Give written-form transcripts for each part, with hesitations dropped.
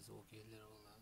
Звук иһиллэр буоллаҕа.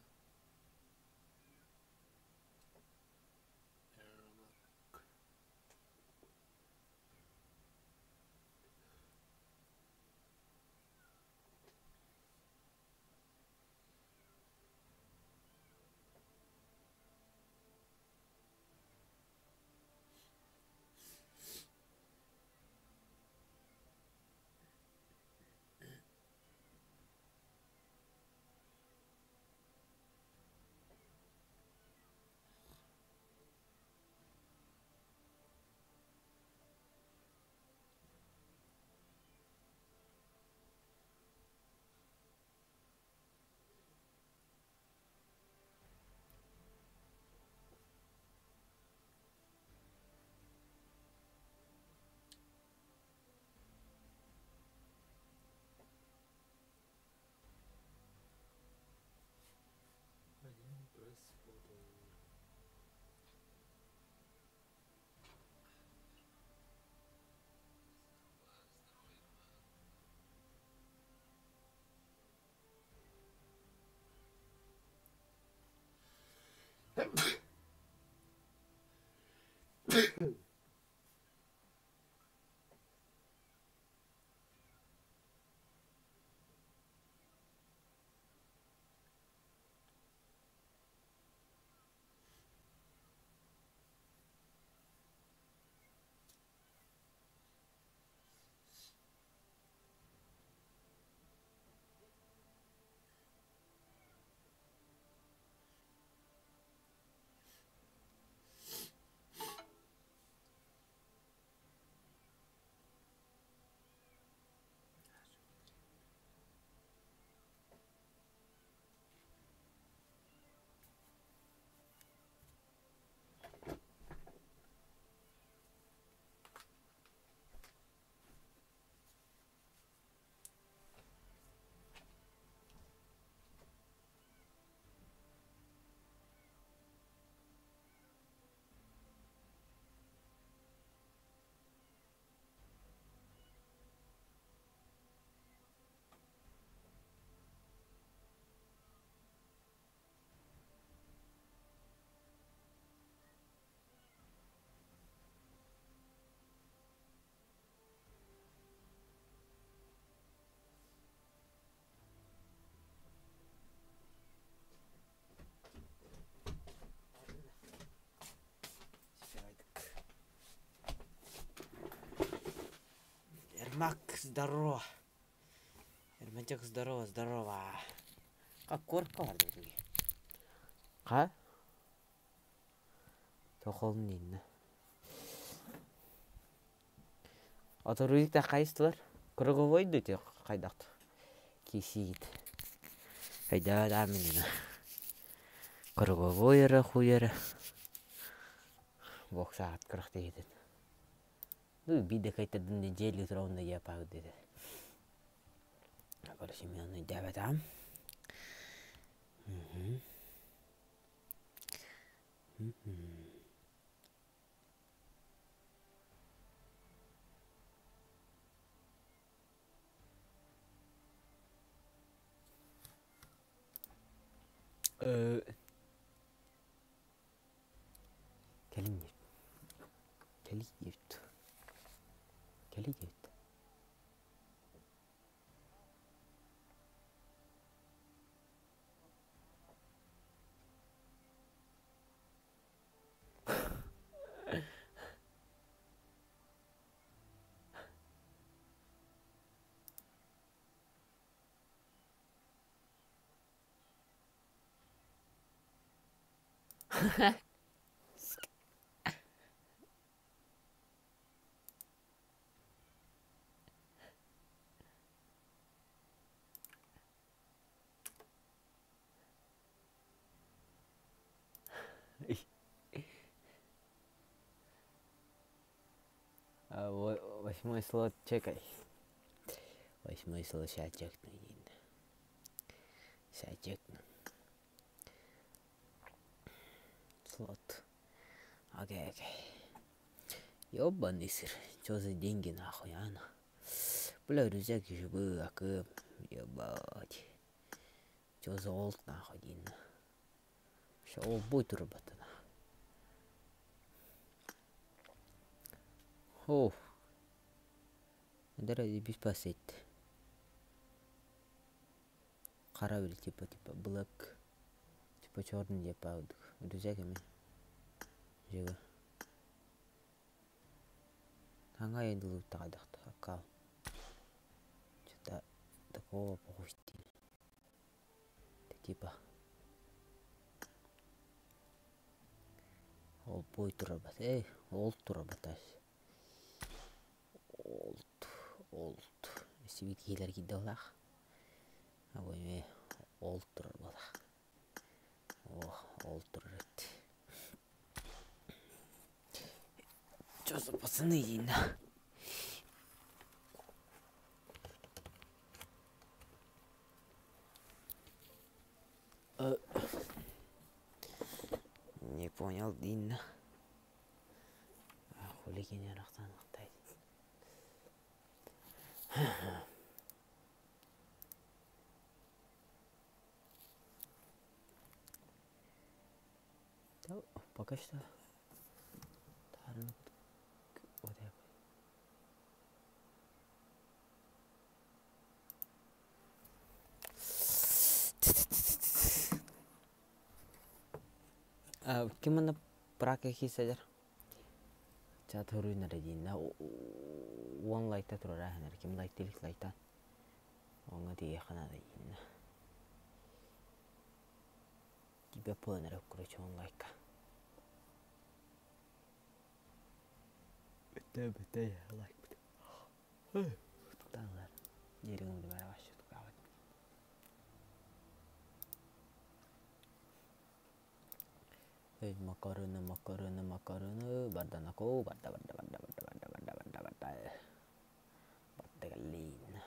Ермак. Один просмотр. Ермак, здорово. Ермачок, здорово, здорово. Как корка бар дедиги. Ха? Тохолун инна. Оторуйта хайыстылар? Круговой дути хайдахт. Кисигит. Хайда да минина. Круговой эрэ хуй эрэ. Боксаат кырахтыгитин. Ну, биирдэ кайтардын неделю ровно я диэтэ. Короче, мен өйдөөбөтөҕүм. Кэлин диэбит. Кэлий диэбит. Кэлий диэбит. Восьмой слот чекай. Восьмой слот сейчас чекну. Сейчас чекну. Слот. Окей, окей. Ёбаный сыр. Чё за деньги нахуй, а? Бля, рюкзак еще был, акы. Ебать. Чё за олд нахуй диэн. Вообще олбуй турбата О, эдэр бис пасет. Хара били типа типа блэк типа черный диэп баҕардык. Рюкзак эмиэ. Жига. Хаҥа айыллыбыттаҕайдахта аккаал. Что-то такого похуй Типа Олбуой турарбат эй ол турарбата олт олт сибит киһилэр киирдэ Абы эмиэ ол турар буолах Ох ол турар эбит Чё за пацаны диин Не понял диин Хули кини арахтаанахтай Пока что Ким манна прака сылдьар чат хоруйунара дииннэ уон лайкта турара иһинэр ким лайктыы илик лайктаан уоҥҥа тиийиэххэ наада дииннэ Тиийбэт буолан эрэ короче уон лайка Бүтэ бүтэ лайкпыт Тутаалар дьиэригин Эй, макароны, макароны, макароны, барданако, барда, барда, барда, барда, барда, барда, барда, барда, барда галлин.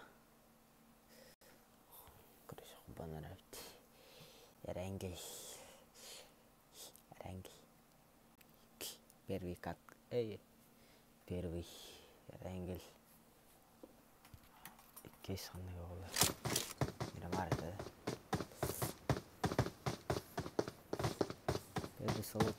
Короче, хубанар эбит. Эрэнгил. Эрэнгил. Первый кат. Эй, первый Эрэнгил. Иккис ханнык оҕолор. Мирамар этэ. Первый салат.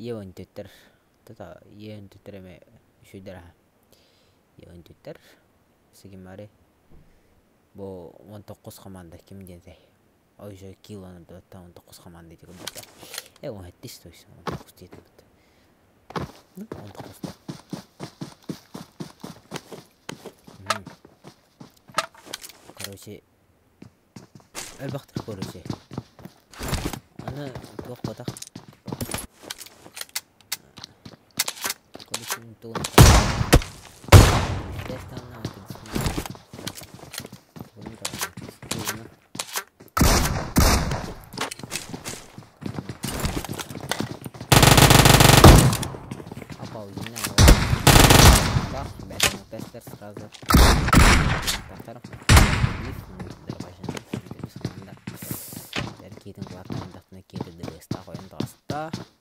Ийэ түттэр тата ийэ түттэр эмэ үчүгдэр аха ийэ түттэр сигимари бу 19 команда ким диэн этэй ой еще килоны 19 команда ити курдук э 17 то есть 19 диэтим ну 19 короче элбэхтик короче аны туох батах короче тугун Ноктестер сразу. Тахтар.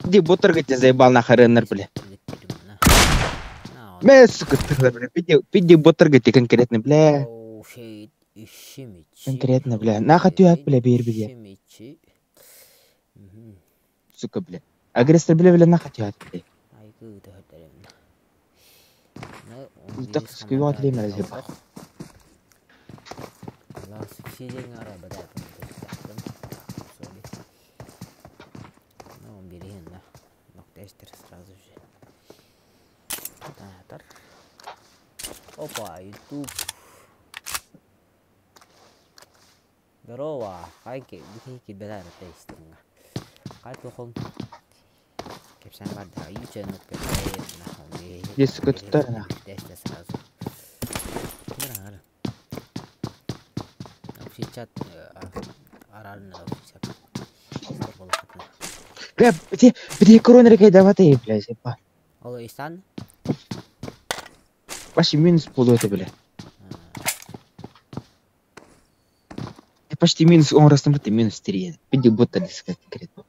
Иди боттарга тебя заебал нахуй РНР, бля. Бля, сука, ты, бля, пиди, пиди боттарга тебе конкретно, бля. Конкретно, бля. Нахуй ты, бля, бер, бля. Сука, бля. Агрессор, бля, бля, нахуй ты, бля. Так, скрывать время разъебал. Сразу же. Опа, YouTube. Здорово, хайки, бихики бэлэр тестинга. Хай тухун. Кепсен бар да, юче нук пе. Здесь, сука, тут нахуй. Тесте сразу. Нара. Общий чат арарны общий чат. Бля, где, где коронер давай, бля, заебал. Алло, Истан? Вообще минус полуэта, бля. Ты почти минус, он раз ты минус 3. Пиди бота дискать конкретно.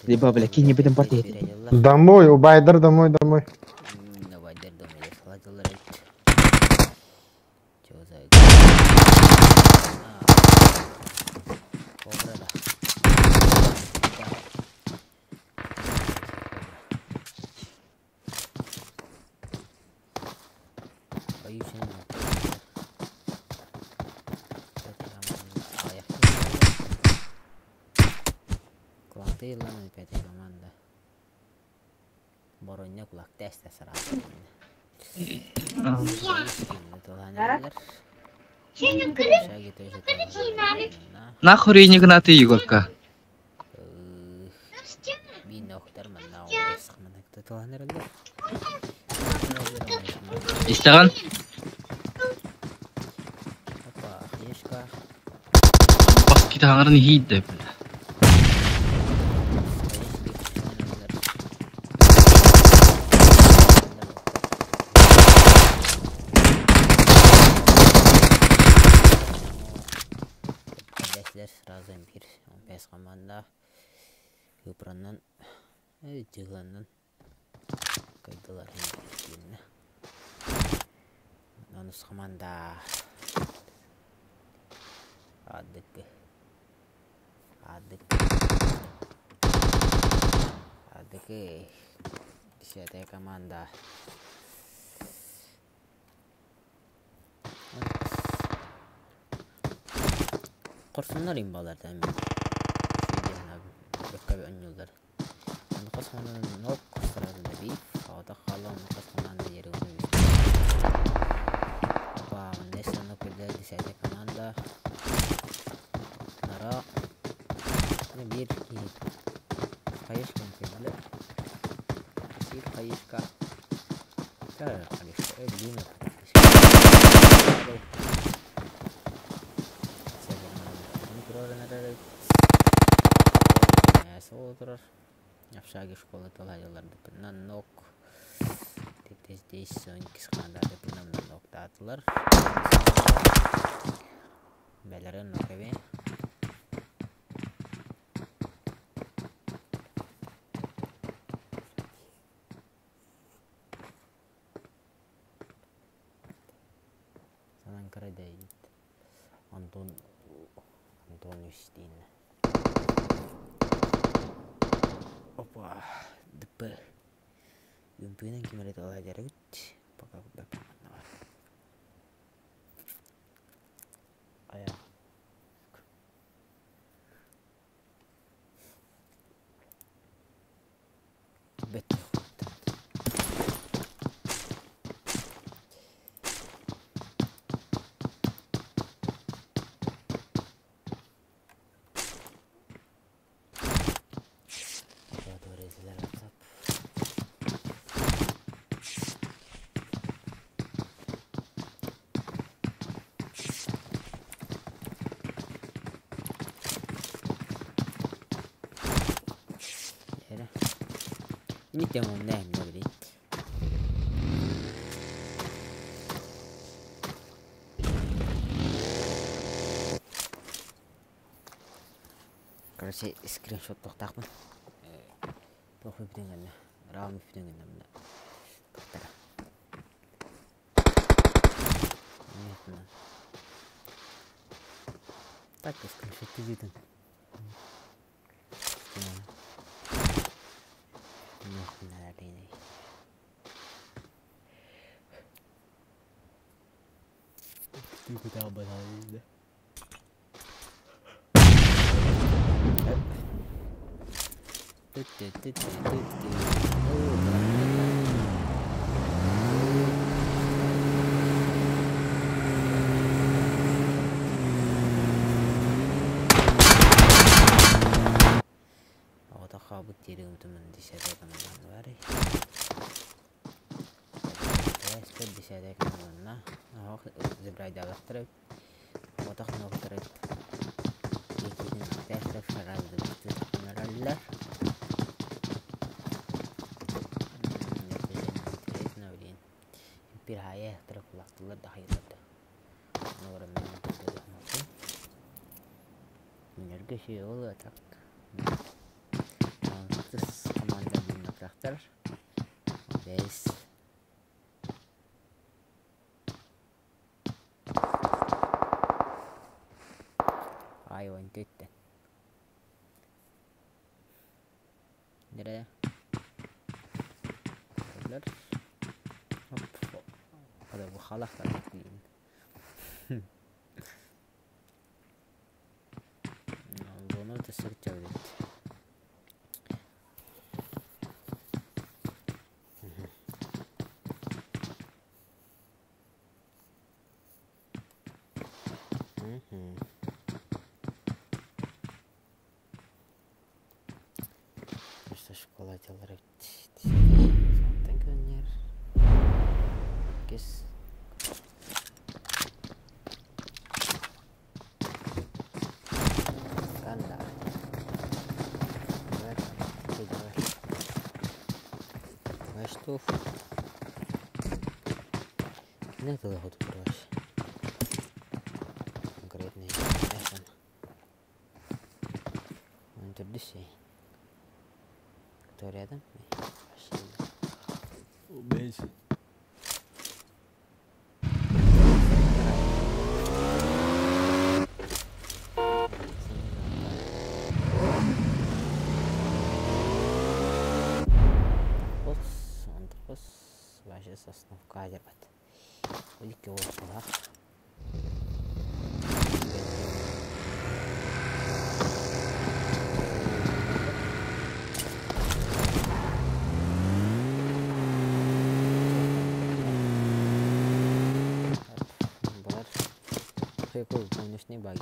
Либо, бля, кинь не будем партии. Домой, Убайдер, домой, домой. Убайдер домой, команда. Бороня кулак теста сразу. Нахуй не гнаты, Егорка. Истаган? Опа, хаешка. Баски таңырын хейді, бля. Сразу импир 15 команда Юпраннан Диланнан кайдылар кийинне Онус команда Адык Адык Адык 10-я команда. Корсуннар имбалардан бөккө өннүлөр. Онукас нок сразу набив, ата кала онукас команда жери Опа, Несса нок 10-я команда. Нара. Бир ки. Хаешка кыйдылар. Сир хаешка. Так, хаешка. Дима. Солдер. Общаги школы толадылар нок. Здесь сонькис команда нок таатылар. Бәләрен нок эбе. Санан карайда Антон Антон Юстин. Опа, ДП. Юмпинен кимери тола жарыт. Пока бэп. Ая. Бет. Не тему не не Короче, скриншот тохтаахпын. Туох үпүтүн раам үпүтүн гынна тохтара. Так, скриншот түзүтүн. Aivan tyttö. Nereye? Hop. Hadi bu halaklar bekleyin. Bunu da sıkça öğret. Школа делает. Конкретный. Кто рядом? Вообще. Сосновка дербат. Улики олах. Конечный баги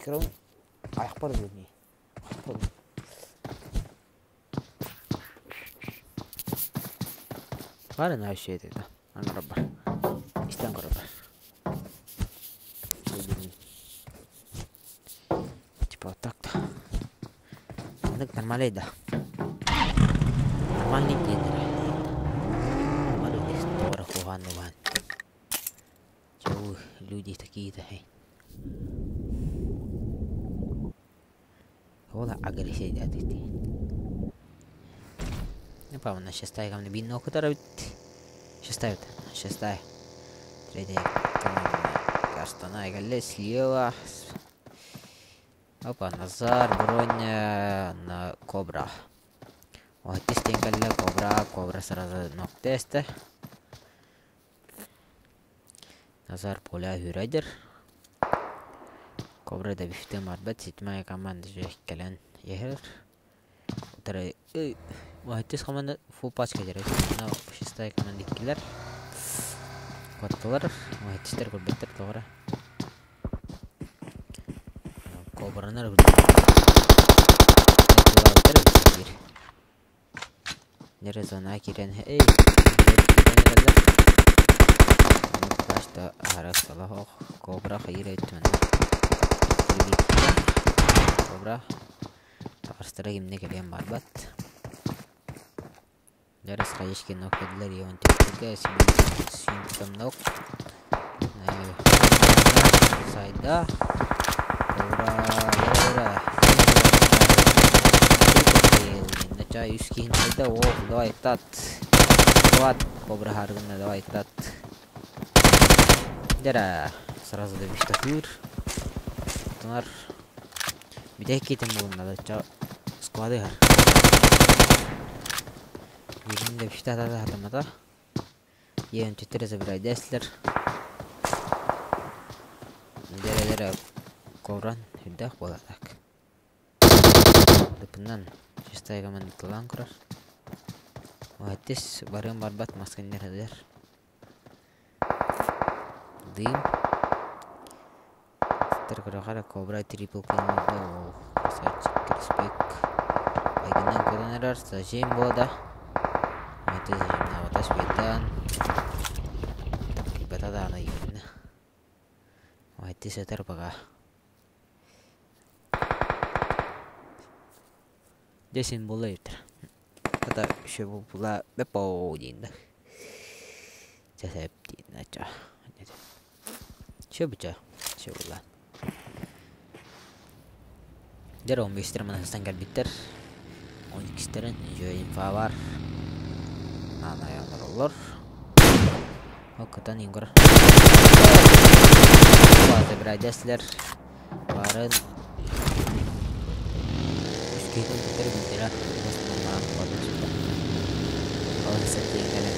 Микрофон аяқпар бөлмей. Бары на şey dedi. Аңғара бар. Истен қара бар. Типа вот так-то. Нормальный да. Нормальный день. Нормальный Чего люди такие-то, эй. Hola, агрессия дядя. По-моему, шестая команда биир нокутар эбит. Шестая, шестая. Третья команда Астана кэллэ слева. Опа, Назар, Броня на Кобра. Оһиттис диэн кэллэ Кобра, Кобра сразу ноктесте. Назар поля хүрайдер. Кобра да бифтен барбат, седьмая команда же кэлэн иһэр. Утары Оһиттис команда фул пачка дьэрэ. Шестая команда иккилэр. Куоттулар. Оһиттистэр көрбөттөр тоҕо Кобранар Нere зона киирэн эй киирэн эрэллэр. Башта аһара ыксалаах Кобра хайыыр өттүнэн Кобра таҕыстара кимнэ кэлиэн барбат. Дәрес хаешки нок кэллэр ион түптүгэ симптом нок. Сайда. Кобра ура. Нача үс киһин сайда. О, давай тат. Давай, кобра харгына давай тат. Дера сразу да биштатыр. Тунар. Бүтэһик киитин булунна да сквады хар. Биирин да үстэ хатаммата. Иэн түттере забирайдеслер. Дэрэ-дэрэ ковран үрдээх буолатак. Дыпынан чистая команда тылаан көрөр. Оһэттис барыан барбат масканнар эдэр. Дым. Тер көрөхөр Кобра трипл киин ол красавчик респект. Айгынан көрөн эрэр зажим буода. Аты зажимнаабата спейтан. Килбата даҕаны иһиннэ. Айты сытар баҕа. Дьэ син була эбиттэр. Хата еще була бэппоо диин да. Чэ сэп диин ача. Чэ быча. Чэ була. Дьэ 15-тер манастан кэлбиттэр. 12-стерин үчүгэй инфа бар. Аан айан олороллор. Оккутан ингор. Забирайдеслер. Барын үскейтен туттар билдирэ. Ол сэтиэн кэлэн.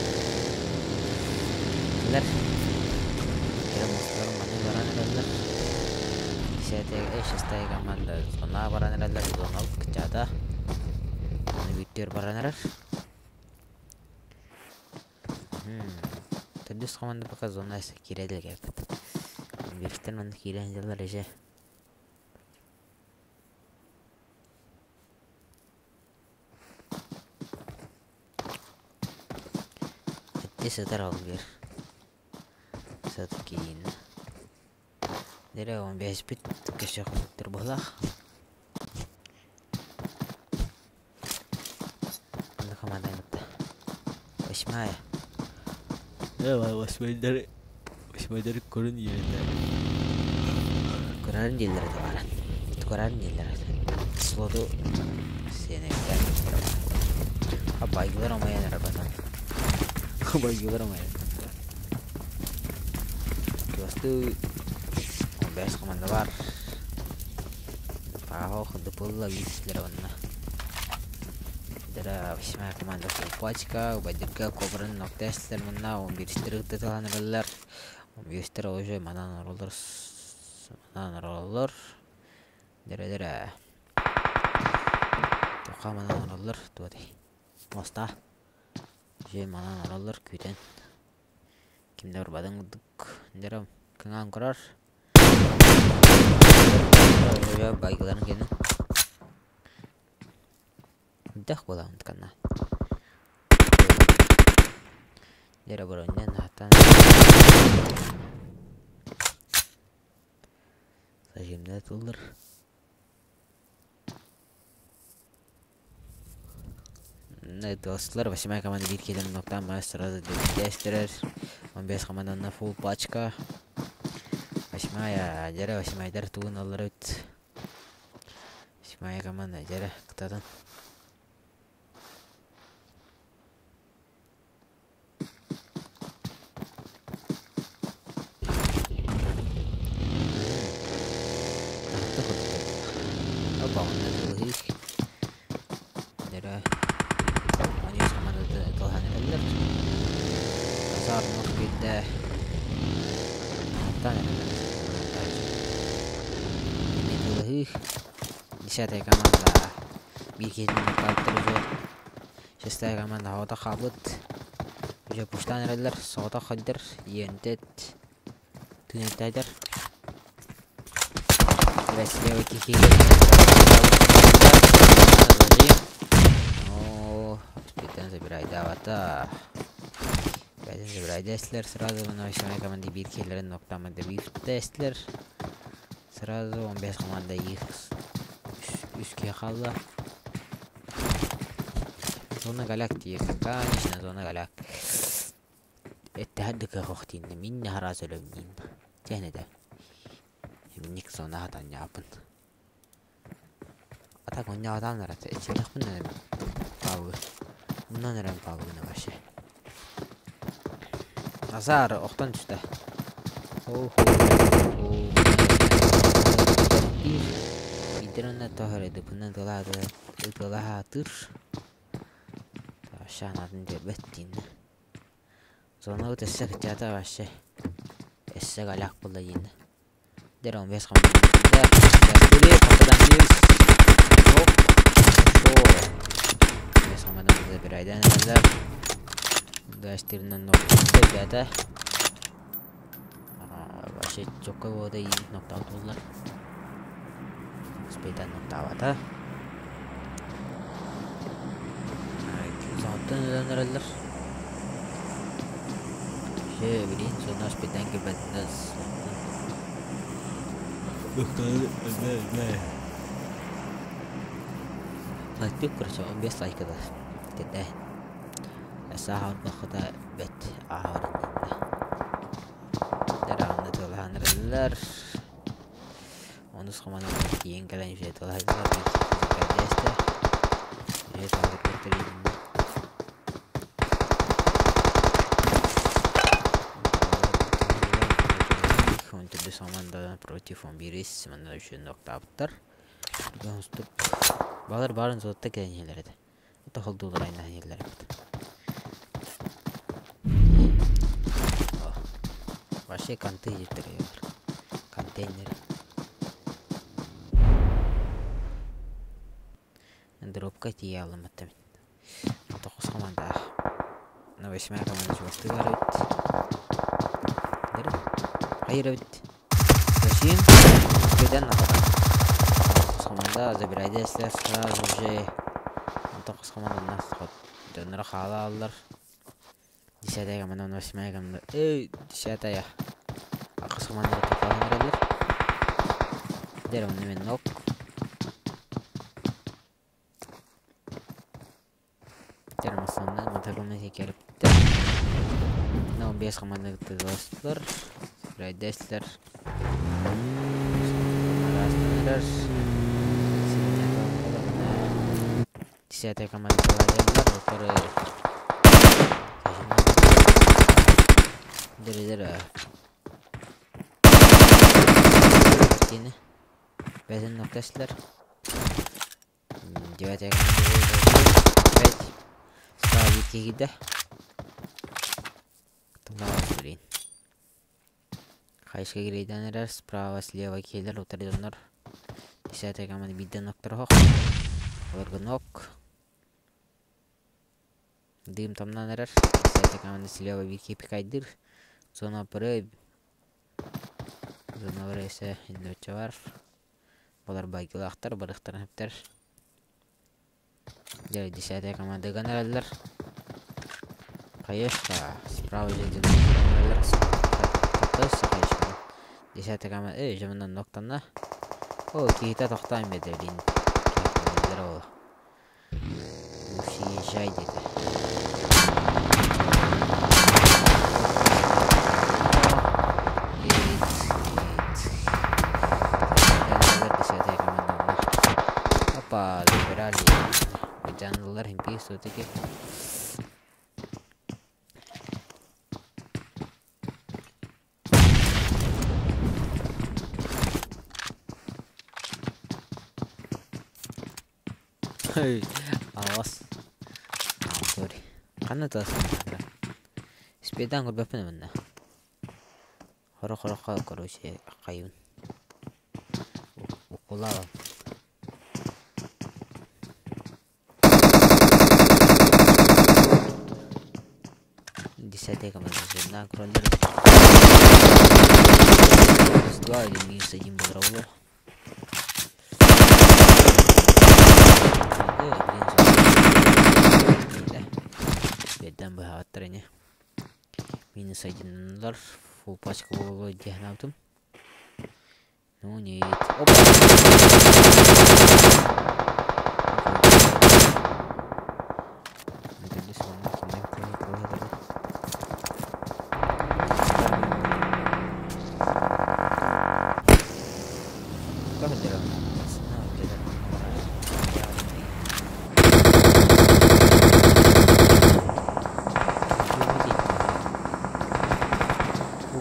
Лер. Кere мустар маны баран эрэллэр. Десятая, шестая команда зона баран эрэллэр. Зона кыччаата. Аны бүттүөр баран эрэр. Төрдүс команда пока зона киирэ илик Биристэн манна киирэн дьаллар эже. Итти сытар ол биир. Сыт киин. Дэрэ он бэспит көсө хонуктар буолах. Онно команда кытта. Восьмая. Давай восьмойдары восьмойдары көрөн иһэллэр. Көрөрүн дииллэр этэ баран. Көрөрүн дииллэр этэ. Слоту сиэнэбитэ. Абайгылар омайан эрэ батан. Абайгылар омайан. Кыастыы 15 команда бар. Паахох дыпылла биирсилэр онно. Дара восьмая команда Пачка, Убайдырга Кобран ноктестер манна 11-тер ыттыталан эрэллэр. 11-тер уже манан ороллор манан ороллор. Дэрэ-дэрэ. Тоха манан ороллор туотай. Моста. Же манан ороллор күүтэн. Кимде барбадың курдук. Дэрэ кыҥаан көрөр. Уже байгыларын кэнин. Дэх буолаҕын канна. Дэрэ бронньан хатан. Зажимда туллар. Достар, восьмая команда биир киһилэрин ноктаан маас сразу дэстэрэр. 15 команданна фул пачка. Восьмая, дьэрэ восьмайдар тугун аллар эбит. Восьмая команда дьэрэ кытатын. Дэрэ Оньюс командата ытылаһан эрэллэр. Назар нох биирдэ Аттаан эрэллэр. Ытылаһыы. Десятая команда биир киһитин нокааттар уже. Шестая команда соҕотох хаалбыт. Уже пуштаан эрэллэр. Соҕотох хайдар. Иэнтэт. Тыынтайдар. Слева кихи. О, Спитан забирай давата. Бәден забирай дәсләр сразу мына восьмая команда бир киллерин ноктамада бир тестлер. Сразу 15 команда их үскә калды. Зона галактики, конечно, зона галак. Эттэһэр кыах мин наһаа сөлөмниин. Технеде. Минник зона хатаньяапын. А так онньаатаан арата иччилэхпин эрэ паабы. Мунан эрэн паабыгына вообще. Назар охтон түстэ. Биирдэр тоһор дыпынан тылааты ытылаһаатыр. Вообще анатын диэбэт диин. Зона өссө кыччаата вообще. Өссө галяк буолла диин. Дэр 15 команда. Патадан Оп. Хорошо. 5 команда забирайдан эрэллэр. Дэштеринен ребята. Вообще чокка вода и нокдаун буллар. Спейтан ноктаабата. Зонаттан өлөн эрэллэр. Вообще, блин, зона спейтан кирбэтинес. Лайк короче, 15 лайка да. Тете. Саха бахата бет ахар. Дараанна тылааныраллар. Онус команда тиен кэлэн же тылааныраллар. Кэдэстэ. Же тылааныраллар. Он түрдүс команда против 11 манна үчүн ноктаабыттар. Балар барын зотта кэлэн иһэлэр этэ. Это холдуулар айна иһэлэр эбит. Вообще контейнер контейнер. Дробка тиийэ алыммыттым. Тоҕус команда. На восьмая команда чугастыгар эбит. Хайыр эбит. Зачем? Спейден нападал. Команда забирай сразу же. Тоҕус команда нас дьонноро хаалааллар. Десятая команда, восьмая команда. Эй, десятая. Акыс команда топалан эрэллэр. Дэр онно мен нок. Дэр масанна мотогомна секериптер. На 15 команда тыластылар. Райдеслер. Десятая команда тылалар, которые Дere Yine. Бәзен ноктаслар. Девятая команда. Пять. Ставить кигиде. Блин. Хайшка кирейден эрэр справа слева киһилэр утары дьоннор. Десятая команда биирдэн ноктор хох. Олорго нок. Дым тамнан эрэр. Десятая команда слева биир киһи пикайдыр. Зона пыры. Зона пыры инноча бар. Балар байгылаахтар, барыхтар хептер. Дьэ, десятая команда эрэллэр. Конечно, справа же эрэллэр. Конечно. Десятая команда, эй, жамынан ноктанна. О, киһитэ тохтоон биэрдэ, блин. Ол. Езжай диэтэ. Десятая команда. Опа, забирали. Жанлылар химпи все-таки. Эй, авас. Сори. Ханна тыласың? Спедан көрбөппүн манна. Хоро-хорохо, короче, хайын. Укулава. Десятая команда на кроллер. Минус 2 или минус 1 был. Беддан быһааттар ини. Минус 1 фул пачка буолуо диэн аабытым. Ну нет. Опа!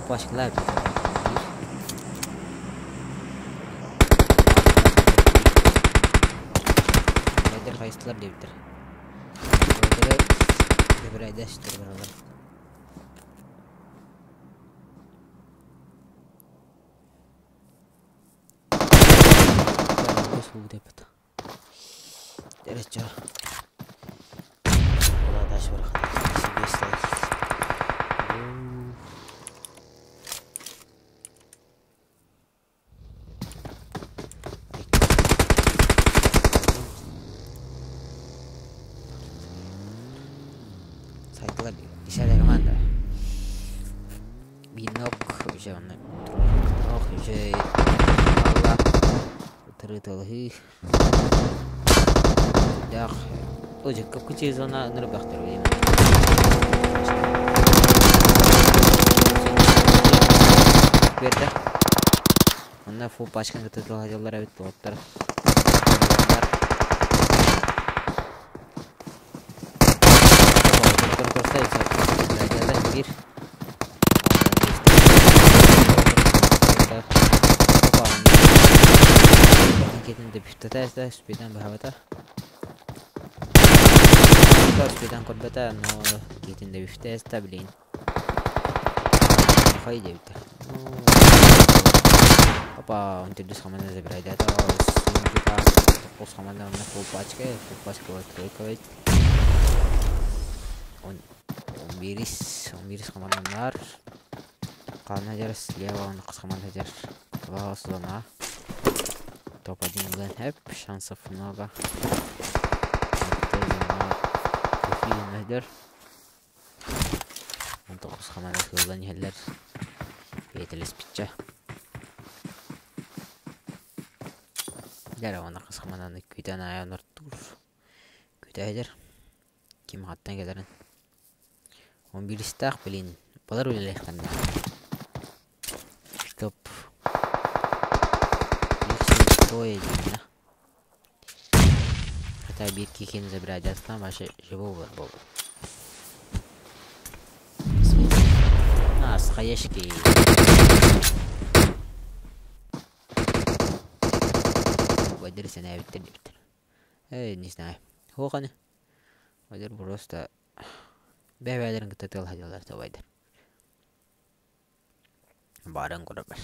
Пачкалар Эдер хайстылар диэбиттэр. Бирайдастыр баралар. Дерече. Дальше Сайтылар десятая команда. Бинок уже он ох уже алла тырытылы дах уже какую зона нырбахтыр берді. Онна фул пачканы кытытылга жыллар эбит болоттар. Bir. Спидан бахабата. Спидан корбата, но кетин де бифтеста, блин. Хайде бит. Опа, он төрдүс команда забирает. Это Тоққус команда онна фул пачка, фул пачка вот тройка ведь. Он 11, 11 командалар. Қална жер слева, он қыз команда жер. Два зона. Топ-1 Гленхэп, шансов много. Мөдөр. 19 команда кылдан иһэллэр. Бэйэтэлэспитчэ. Дьэ уонна қыз команданы күүтэн аайан ортуур. Күүтээдэр. Ким хаттан кэлэрин. 11-истээх блин. Балар үлэлээхтэрнэ. Чтоб их трое диэн. Хотя биир кихин забирать вообще живого был. А, с хаешки. Вадир сена биттер биттер. Эй, не знаю. Хоқаны. Вадир просто бәбәлерин кытта тыл хадилар табайдар. Барын көрөбөр.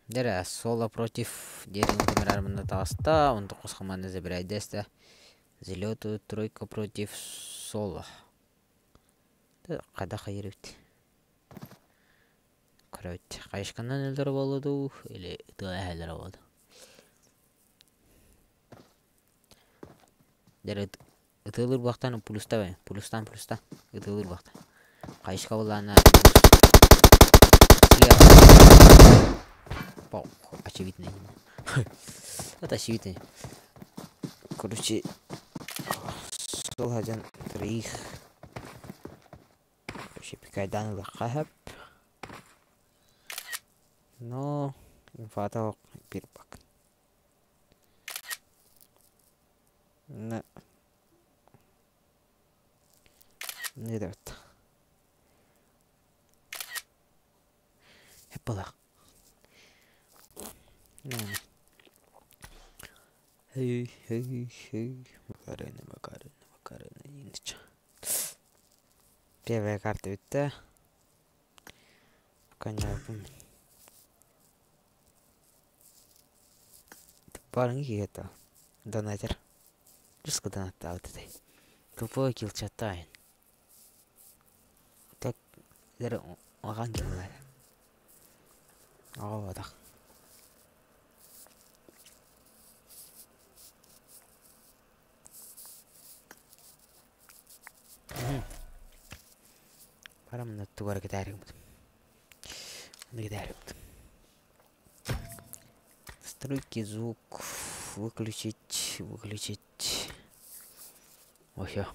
Дәрә соло против дерин камерар мында таста, 19 команда забирает деста. Залету тройка против соло. Када хайыр бит. Короче, кайышканнан өлдөрө болду или тыа болду. Дәрә ытылыр бактан плюста бе, плюстан плюста ытылыр бактан. Кайышка булана. Пау, очевидно. Это очевидно. Короче, сол хажан троих. Короче, пикайдан лаққахап. Но инфата бир бак. На. Не дебет. Хеппала. Хей, хей, хей. Макарена, Макарена, Макарена, Инча. Первая карта бүттэ. Коньякпын. Барыҥ киһи Донатер. Жестко донаттаабыт этэй. Тупой килчаттаайын. Так, улахан киллэр. Оҕо буотах. Барамна тугара кэтээригмит. Кэтээригмит. Настройки звук выключить, выключить. Ой,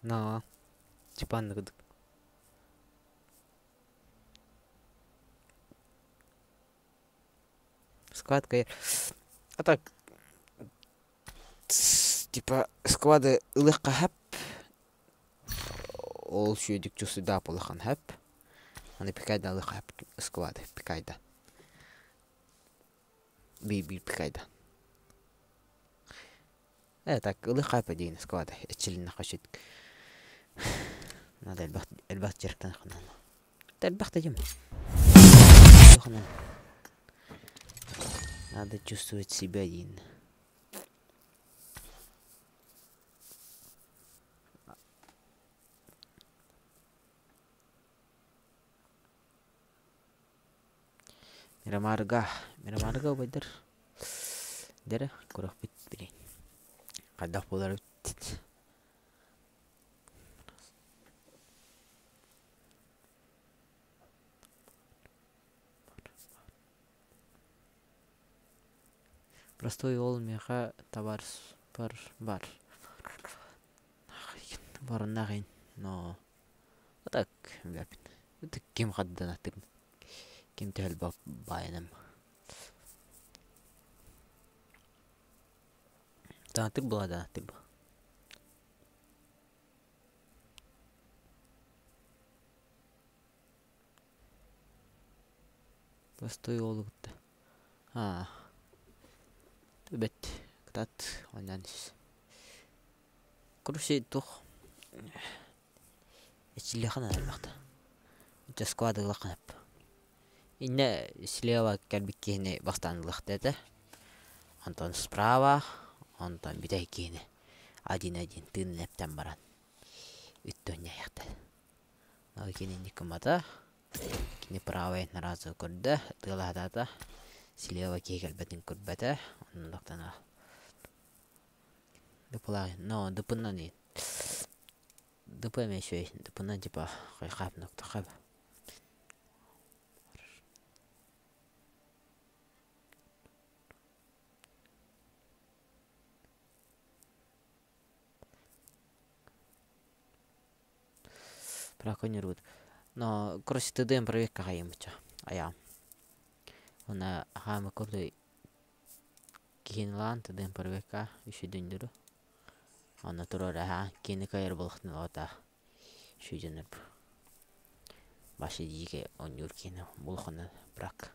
На, типа Складка. А так, типа склады ылыхха хэп. Ол сүйөдүк чусуда полахан хэп. Аны пикайда ылыхха хэп склады пикайда. Би би пикайда. Э так ылыхха хэп диин склады эчилинне хашит. Надо элбэх элбэх жерктен ханан. Элбэх дедим. Надо чувствовать себя один. Мирамарга, Мирамарга убайдар. Дere көрөхпүт билин. Хайдах буолар эбит. Простой ол миэхэ табаарыспар бар. Барыннаҕын но а так ким хадданатым ким төһөлбөк баайыным. Таатык була даатык. Простой уолу кытта. Аа. Бэт кытаат оннан Короче туох эчиллиэхэ наада Дьэ склад ылыахха сөп. Иннэ слева кэлбит киһини бастаан ылыахта этэ. Онтон справа, онтон бүтэй киһини один-один тыынын эптэн баран үттүнньэйэхтэ. Ол кини инник гыммата. Кини правай разу көрдө, тыалаһатаата. Слева киһи кэлбэтин көрбөтө. Оннуктана Дыпылаах, но дыпынан дып эмэ үчүгэй, дыпынан типа хайхаапнактахап. Браконьербут. Но короче ТДМ проверка хайымыча. Ая. Она хаама курдуй киһин ТДМ проверка үсүдүндүрү. Онно турар аха кини кайыр булахтын ота шүйдөнүп. Башы диге онюр кини булхана брак.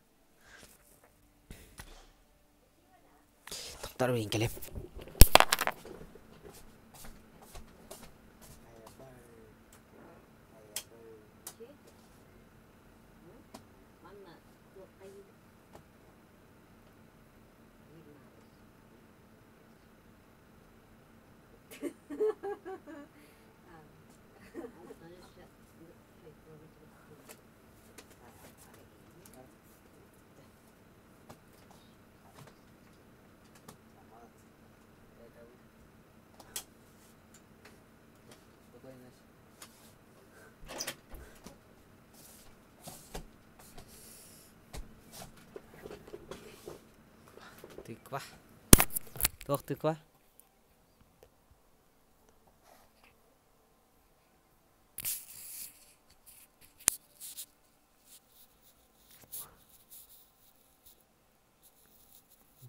Токтор бин келеп. Тыква. Туох тыква?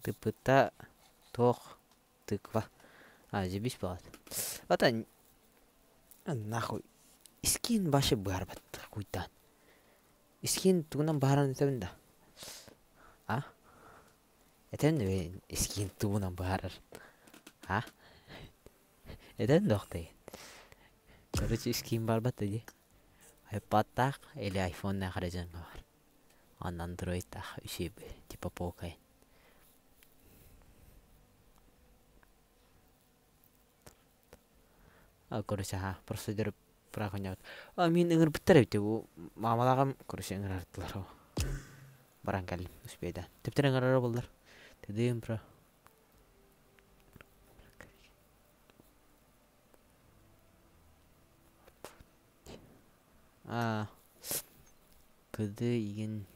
Тыпыта туох тыква. А, зебись болады. Ата нахуй. Искин башы барбат хуйтан. Искин тугунан баһаран этэбин да? А? Этэн да искин тугунан баһарар? А? Этэн да охтой. Короче, искин барбат да дии. Айпадтаах или айфоннаах эрэ дьоҥҥо бар. Онно андроидтаах үчүгэй типа покай. Короче, аха, просто дөрүп бырахынньабыт. А мин ыҥырбыттар эбит бу маамалааҕым короче ыҥырардылар баран кэллим успейдаан. Түптэр ыҥырара буоллар. Тыдыым бро. Аа кыды игин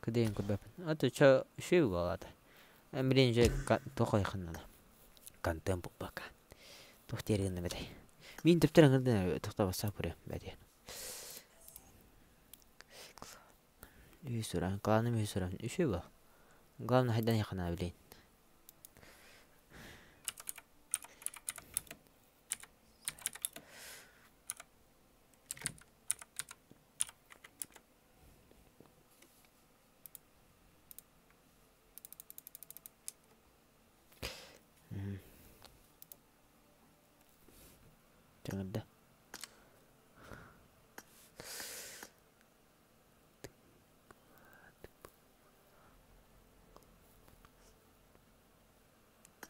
кыды игин көрбөппүн. А то чё үчүгэй буолаата. Билин же туох хайханнана. Контент булбакка. Туох диэри гынна эбэтэй. Мин түптэр ыҥырдын тохтобосса көрүөм бэти. Үһүс уран, кланым үһүс уран. Үчүгэй буол. Главное хайдан яхана билин. Чаҥырда.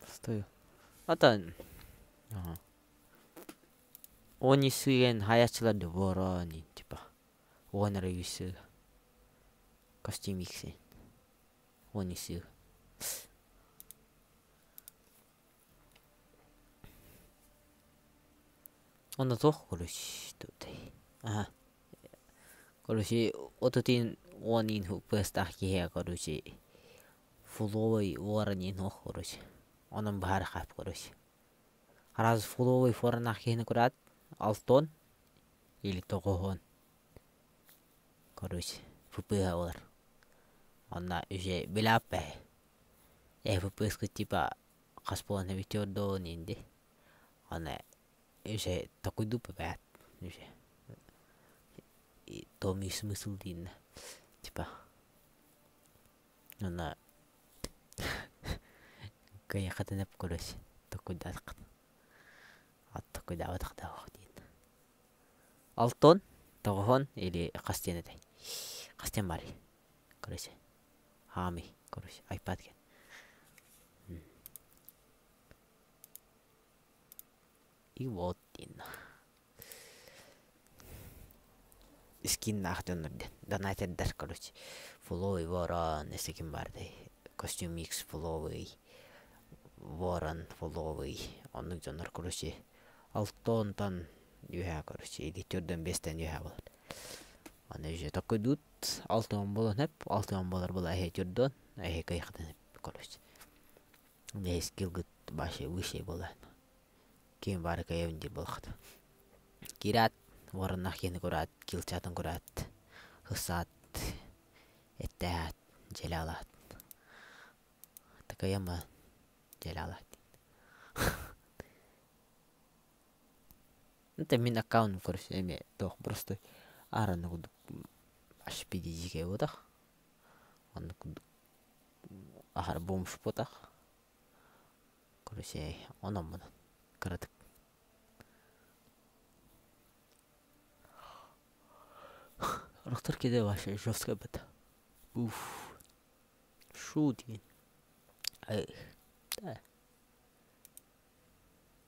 Стою. Atan. Ага. Они сыен хаячылар да ворони типа. Уонара юсы. Костюм икси. Они сыг. Онно туох короче тутай. Ага. Короче, отутин уонин хуппастах киһи короче фуловый уоранин ох короче. Онон баһар хап короче. Раз фуловый форанах киһини кураат алтон или тоҕоһон короче ФПХ олар. Онно үже билаппэ. ФПС типа хас буолан эбитиордоон инди. Аны үже такуйду бэт үже. Томи смысл диин типа Онно кыайаххытын эп короче токуйдаатаххыт от токуйдаабатах да оһох диин. Алтон, тоҕоһон или хас диэн этэй? Хас диэн баарый? Короче, хаамый, короче, айпад диэн. И вот диин. Скиннаах дьоннор диэн. Донатердар, короче. Фуловый ворон, если ким баардай. Костюм X фуловый, ворон фуловый. Оннук дьоннор, короче, алтонтон үһэ, короче, или төрдөн бестен үһэ болар. Аны уже такой алтон болон хеп, алтон болар була эһэ түрдөн, эһэ кайхатын хеп, короче. Не скилгыт башы выше болан. Ким бары кайын ди болхат. Кират, вороннах кени курат, килчатын курат, хысат, эттэат, желалат. Такаяма желалат. Это мин аккаунт короче эме туох просто аараны курдук HPDG буотах. Оннук курдук аһара бомж буотах. Короче, онон мунан кыратык. Рохтор киде вообще жестко быт. Уф. Шу диэн. Эх. Да.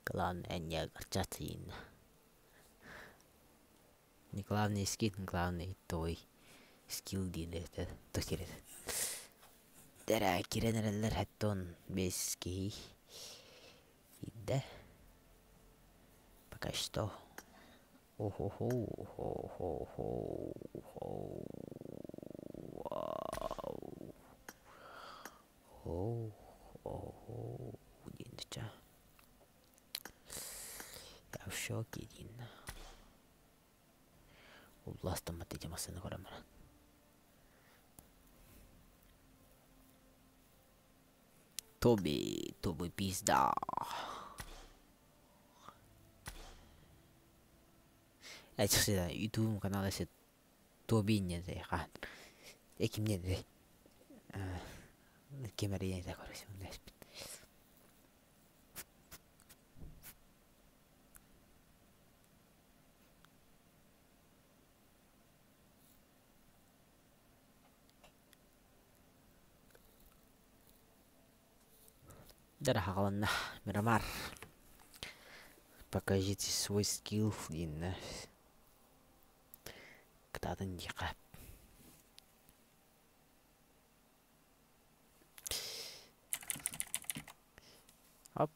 Главное не огорчаться инна. Не главный скин, главный твой скилл диэн это то кирет. Дэрэ кирен эрэллэр хэттон бес киһи. Идде. Пока что. О-хо-хо, хо-хо-хо, хо. Вау. О, о, диэн Я в шоке диэн. Уластаммат ити массыына көрөн баран. Тоби, Тоби пизда. Э, чахчы YouTube канал эсе Туобиин диэн сэй хаан. Ким диэн сэй? Ким эрэ диэн короче, Дьэ Мирамар. Покажите свой скилл диэннэ. Кытаатын диэххэ. Оп.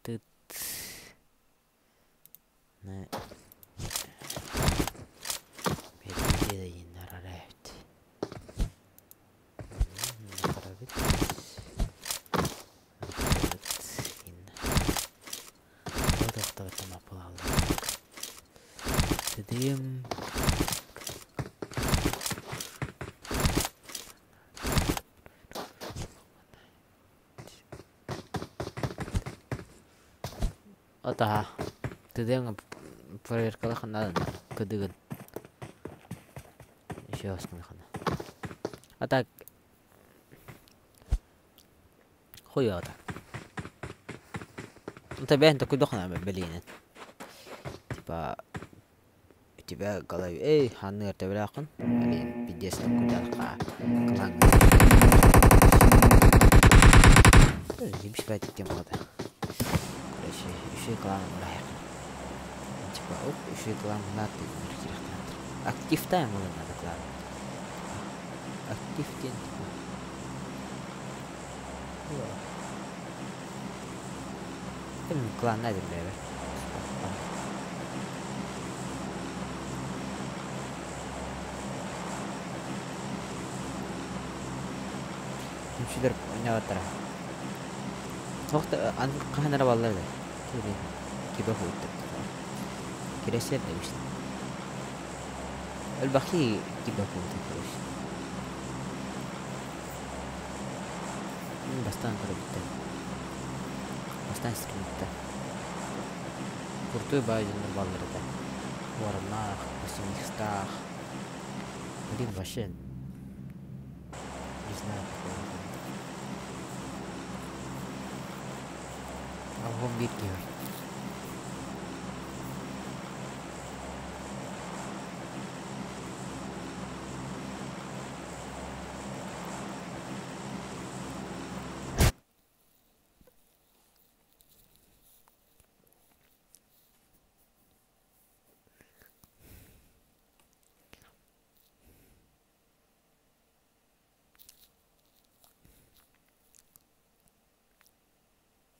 Тыт. Отаха. Тыдыҥ проверкалах надо кыдыгын. Еще хана. А так хуй так. Ну тебя такой дохна блин. Типа у тебя в голове, эй, ханыр тебракын. Блин, пиздец куда клан. Заебись брать тему это. Короче, еще клан Типа, оп, еще клан надо. Актив тайм надо клан. Актив день типа. Клан надо, бля. Түмсүлэр ойнаабаттара. Туохта аны хаһан эрэ баллар да. Кибе хуйттар. Кирэсэр да бишт. Элбахи кибе хуйттар короче. Бастаан көрөбүттэр. Бастаан стримиттэр. Куртуй баай дьоннор баллар этэ. Вороннаах, Василистаах. Блин, вообще не знаю, какой это. Алгом биир киһи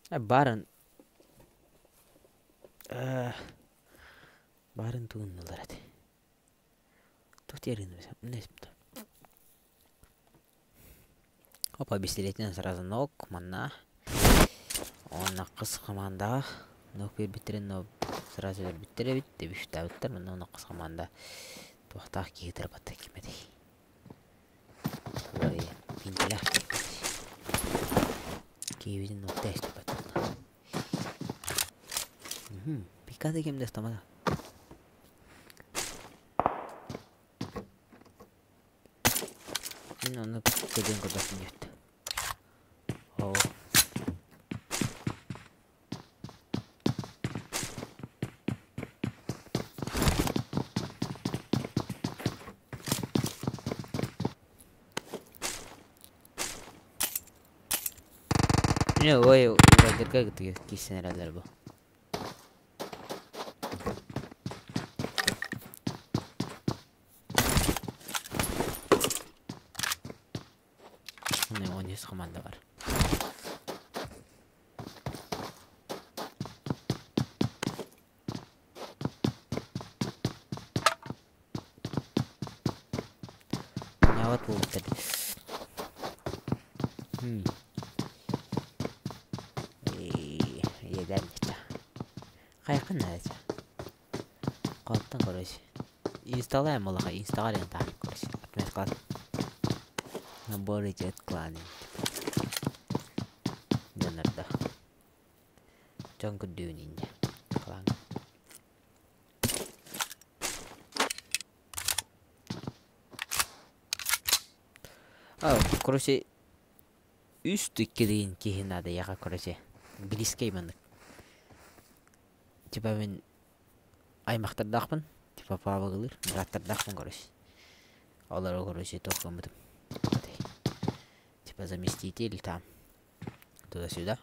Барын барын тугуннулар этэ. Туох Опа, пистолетинэн сразу ног, манна. Уонна кыс командаҕа ног биэрбиттэрин но сразу өлөрбүттэр эбит, дебүштаабыттар, манна уонна кыс команда туохтаах киһи тырбатта кимэтэй. Ой, пинтэлээх киһибитин ногта эстибат. Пикада ким да Мин ону көдөн көрбөппүн диэбит. Оо. Не, ой, убайдарга киирсэн эрэллэр бу. Он команда бар. Няват буолбуттар. Иэдэн Хайакын наада. Қаттан короче. Инсталаем малаха, инстаға так, короче. Отметка. Набор идет кланы. Донорда. Дьон көрдүүн инде. Клан. А, короче, үс икки киһи надо яха, короче. Близкий маннык. Типа мин аймахтардаахпын, типа паабагылыр, бырааттардаахпын, короче. Олору, короче, туох гыммытым. Типа заместитель там. Туда-сюда.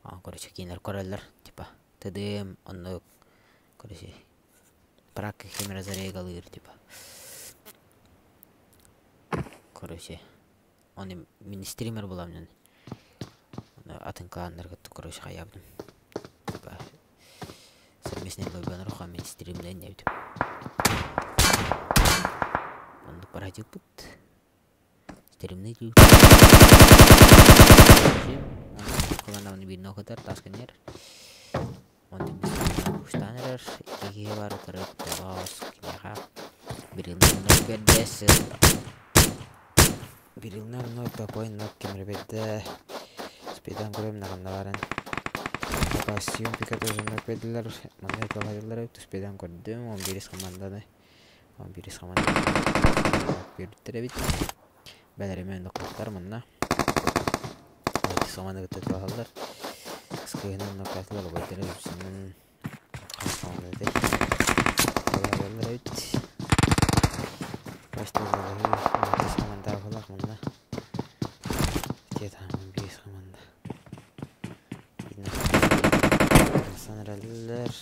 А, короче, кинилэр көрөллөр, типа, ТДМ, онно, короче, прак химера зарегалыыр, типа. Короче, оны мин стример буламын. Оны атын кланнарга, короче, хаябдым. Типа, совместный бойбанар мин стримлен дебитим. Оннук баратыппыт. Стримный команданы бир нокотар тасканер. Онтон пуштанерер икки киһи бар утары тоҕоос киниэхэ бирилнэр бердес бирилнэр ног такой ног кемер берде спидан көрөм наганна баран костюм пика тоже ног бердилер манна калайдылар спидан көрдүм 11 команданы 11 команда бердилер бит бәлеремен нокоттар манна команда кытта туалалар скыһынан нокатылар обайдары үсүнүн команда Балалар бит Башта команда булак манна где там 11 команда Санраллар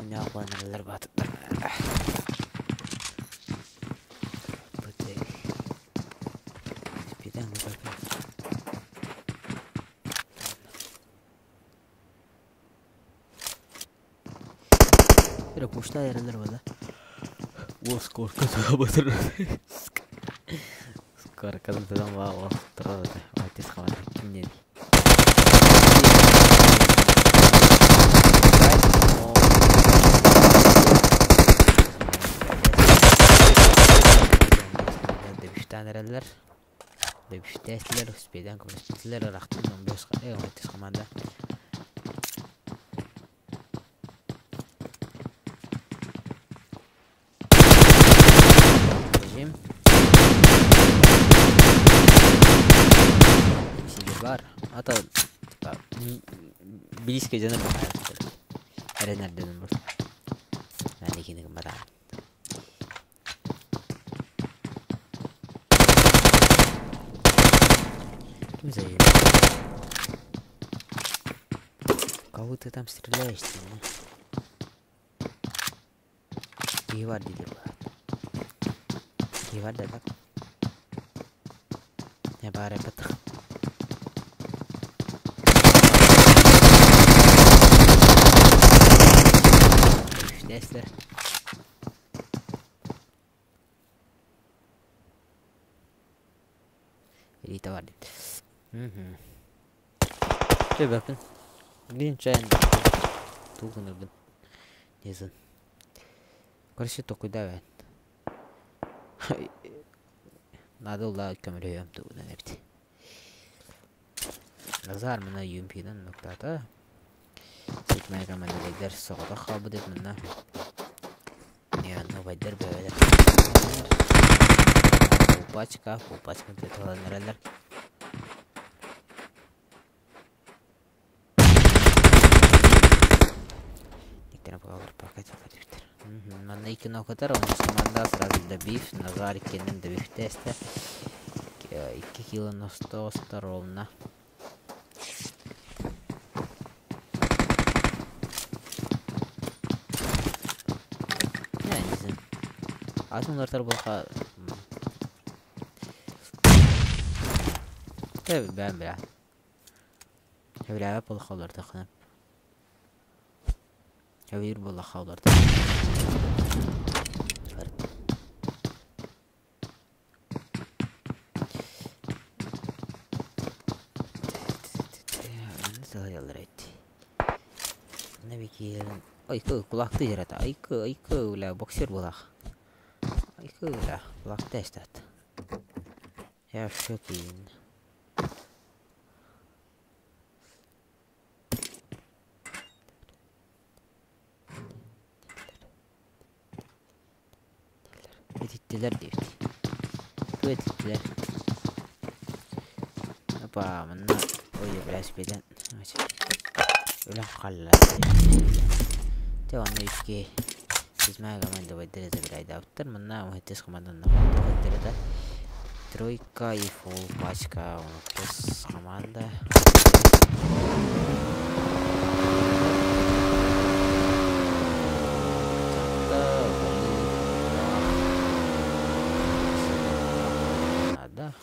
Нялар батыптар. Бутек. Спидан бапа. Pero пушта яралар бада. О, скорка батыр. Скорка да ва о тұрады. Айтыс қалады. Ким не? Дэбиштанерелер. Дэбиштеслер, успедан көмөстүлер рахтын 15 айтыс команда. Режим. Сидер бар. Ата типа близко жана бар. Эренерден бар. Мен екені бара. Ким заедет? Кого ты там стреляешь, ты, ну? Киевар дейді брат. Киевар да так. Не бар эпет. Үштәслер. Элита бар дейді. Чэ бапын. Блин, чайын. Тугынырбын. Незін. Короче, токуйда бен. Надо ула көмөрөйөм тугунан эбит. Назар мына UMP-ден ноктата. Сетмай командалар соғда хабы деп мына. Я новайдер бәвелер. Пачка, пачка деп. Манна икки нокотар, он команда сразу добив, Назар иккенен добив тесте. 2 кило на 100 ровно. Я не знаю. Атын булха. Tabii ben bile. Evlere bulxalar taxınıb. Evir bulxalar. Айкы кулакты жарата. Айкы, айкы, уля боксер булах. Айкы, уля, кулакты эстат. Я в шоке. Этиттилэр диэбит. Ту этиттилэр? Опа, манна ой, велосипеден өлөн хаалла. Те онно үчүгэй. Седьмая команда байдара забирайдаабыттар. Манна 17 команданна да. Тройка и фулл пачка 19 команда. Надо.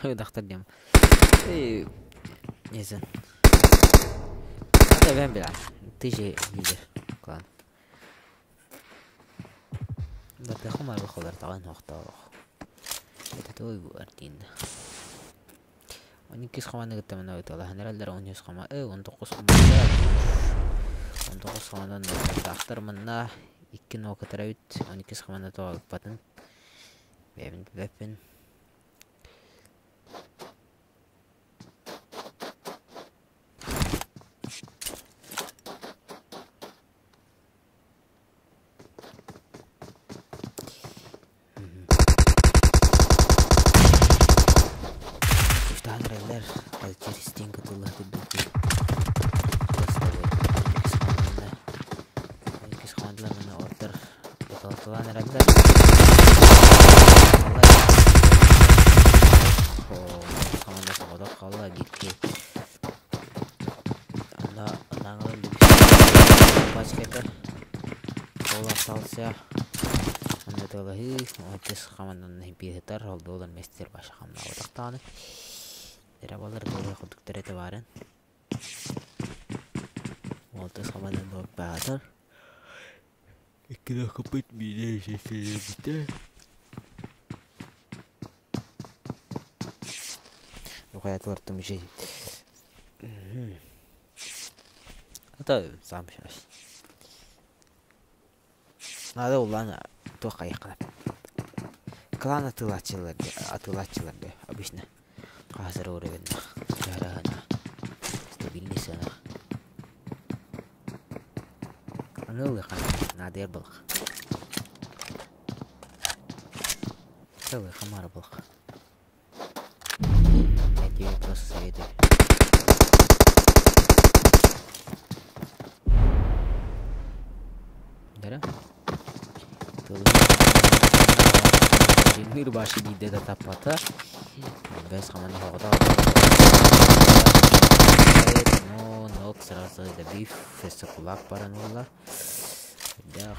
Доктор дем. Не знаю. Это бен била. Ты же лидер клан. Бардахум арбахолар таҕан хоохтоох. Это той бу артин. 12 команда кытта мана ыталаһан эрэллэр 13 команда, 19 команда. 19 командан тахтар манна 2 нока тарабит 12 команда тоҕалпатын. Бэбин бэппин. Үстаан эрэллэр через стенка тылла курдук. Иккис командалар мына ортор ыталтылаан эрэллэр. Команда соҕотох хаалла биирки. Анда анаңылын пачкета. Ол остался. Анда тылаһы, отес команданын бирхитар, олдуулар местер баша хамна отактааны. Эре балар долы кудуктар эте барын. Отес командан доп баатар. Икки копыт биде шешелебите. Ухаятылар тумжи. Это сам сейчас. Надо улана туох айыккана. Клан атылачылар, атылачылар обычно. Хазыр уровень. Жарана. Стабильный сына. Аныл хан надыр былк. Целый хамар былк. Я тебе просто советую. Да? Мир башы биде да таппата. Бес хаман хоғда. Но, нок сразу добив, феса кулак паранула. Да.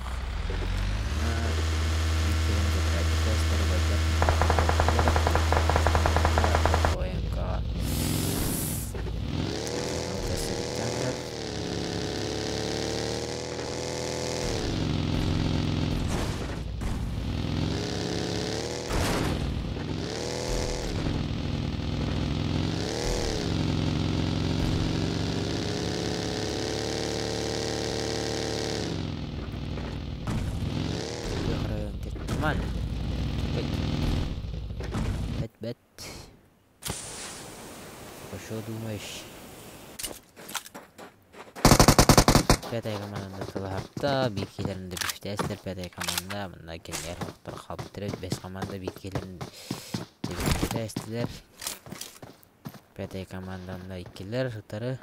Нормально. Бет, бет. Что думаешь? Пятая команда тылахапта, бикилеринде бифтестер, пятая команда, мында келер хоқтар қалып бес команда бикилеринде бифтестер. Пятая команданда иккилер, тары.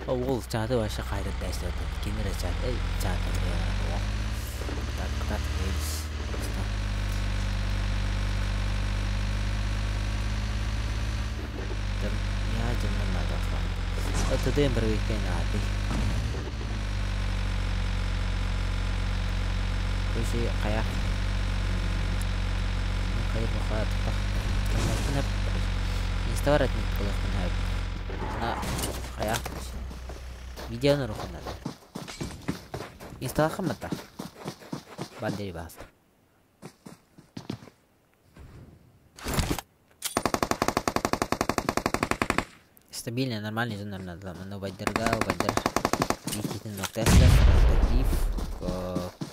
Ол чаты вообще қайда дәстеді. Кемере чаты, чаты. Так, так, эльс. Там я жымнан надо. Это дем бір екен ады. Көше қая. Қайыр бұқа тұтақ. Инстабар отметкалыахпын сөп. Ана хайаах видеоны уруккуннар. Инстаҕа хаммата. Бандери баҕаста. Стабильный, нормальный зонар надо. Манна убайдарга, убайдар биититин ноктэстер, ротатив,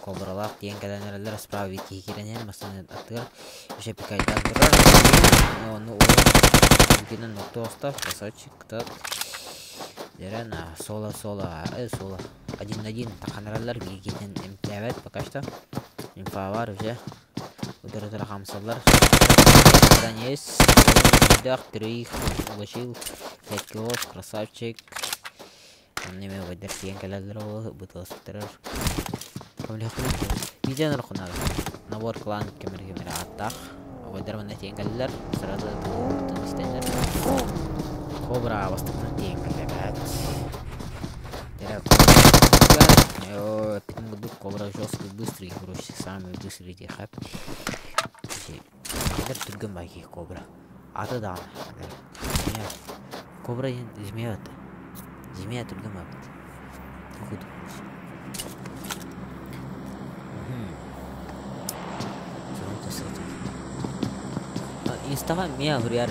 кобралаах диэн кэлэн эрэллэр, справа биити киирэн иһэн, массыына аттыгар еще пикайдаан турар. Ону уол ноктоохто, красавчик, так. Дерен, соло, соло, соло. Один на один таханараллар, бииргитин эмтээбэт пока что. Инфа бар уже. Удары хамсаллар. Есть. Троих уложил. 5 киллов, красавчик. Онно эмэ убайдар тиийэн кэлэллэр ол бытыласпыттарар. Видео норхунада. Набор клан кемер-кемер ааттаах. Убайдар манна тиийэн кэллилэр. Сразу истэннэр. Кобра бастакынан тиийэн кэллэбэт. Курдук Кобра жесткий, быстрый, короче, самый быстрый диэхэ. Түргэн байки Кобра. Аты даҕаны. Змея. Кобра диэн змея аты. Змея түргэн баппыт. Курдук. Инстаға мия хуруйар.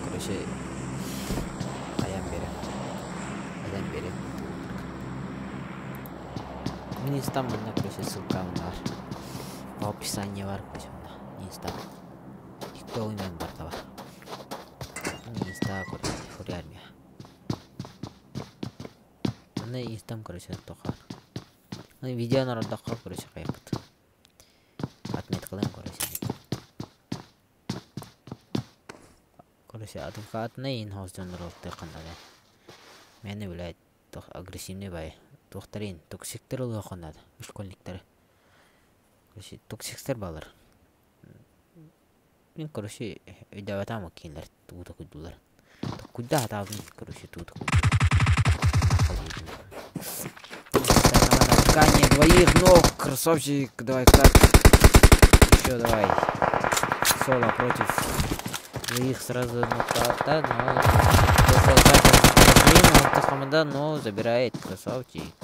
Короче, хайан бере. Айдан бере. Мин инстам манна, короче, ссылка бар. По описании бар, короче, мына инста. Тикток мен бар да бар. Инста, короче, хуруйар мия. Мына инстам, короче, тоқар. Видео народаққа, короче, қаяппыт. Отметкалайм, короче. Короче, адвокатный инхаус дьоннор қандады. Мені, блядь, агрессивный бай. Туохтарын, токсиктер ылыа қандады. Школьниктер. Короче, токсиктер балар. Мен, короче, өйдөбөтам кинилер тугу токуйдулар. Токуйда хатаабын, короче, тугу токуйдулар. Ткани двоих ног, красавчик, давай так. Еще давай. Соло против двоих сразу нокаута, но команда, но забирает, красавчик.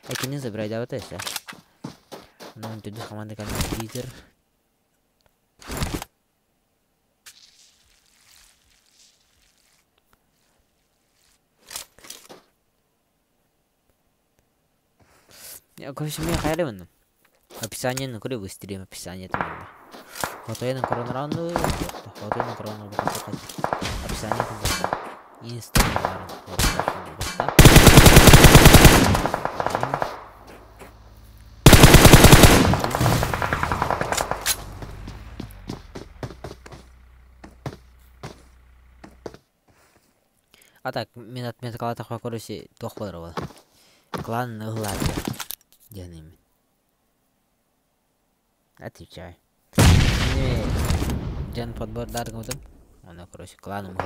Эти не забирает, да, вот это. Ну, тут команда как лидер. Короче, мне хайреван. Описание на куры быстрее, описание там. Хотойна корона раунду, хотойна корона описание там. Инста А так, мен отметкалатах короче, туох болар Клан ыглады. Дианим. Отвечай. Не, дьон подбор даргымытым. Оны, короче, кланым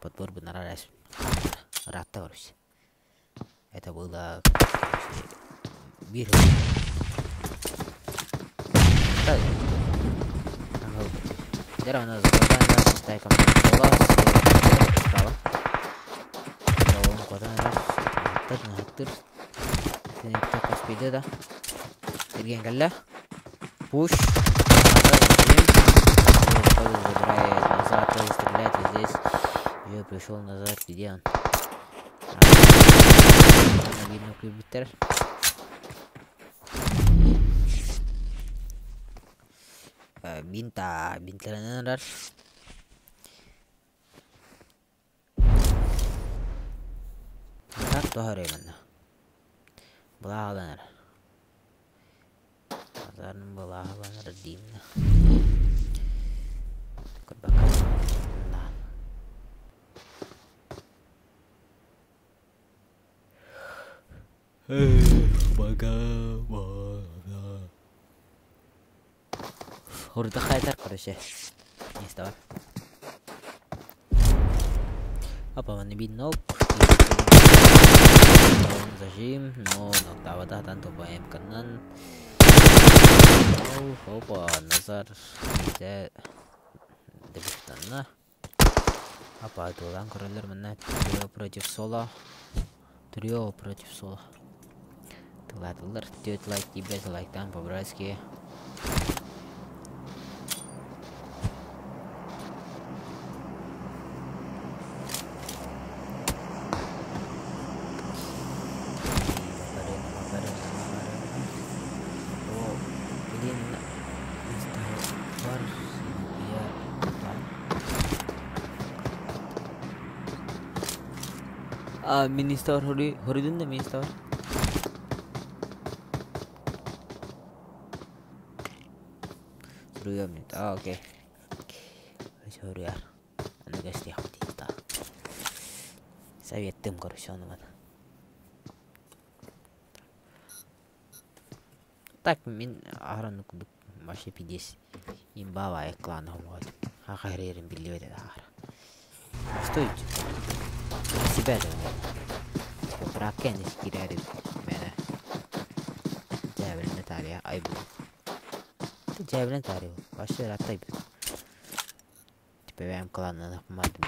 подбор бы нарарась. Ратта, короче. Это было, короче, бир. Так. Дерево у нас шестая команда была. Справа. Да. Ирген кэллэ. Пуш. Забирает назад, тоже стреляет и здесь. Я пришел назад, где он? Видно клюбитер. Бинта, бинталанар. Так, тоһарыймын. Былааланар. Азарын былааланар деймін. Көрбакка. Бага, бага. Орда қайтар, короче. Не бар. Опа, маны бин нок. Зажим, но ноктавада тан канан. Опа, Назар. Де дебиттанна. Апа атыылаан көрөллөр манна трио против соло. Трио против соло. Тылаатылар 4 лайк тиийбэт лайктаан по-братски. О, блин, Minister Horidun da Minister. Суруйуом а окей. Суруйар. Аны көстүөхпүт та. Советтым короче ону мана. Так мин аһаран курдук вообще пиздец имба баайы клана хомоҕот. Хаха хэрэрин биллибэт этэ аһара. Стой. Себя да. Бракен киирээри мэнэ. Дьээбилинэ таарыйа айбыт. Дьээбилин таарыйа. Вообще ыраатта айбыт. Типа бэйэм кланынан хомоотум.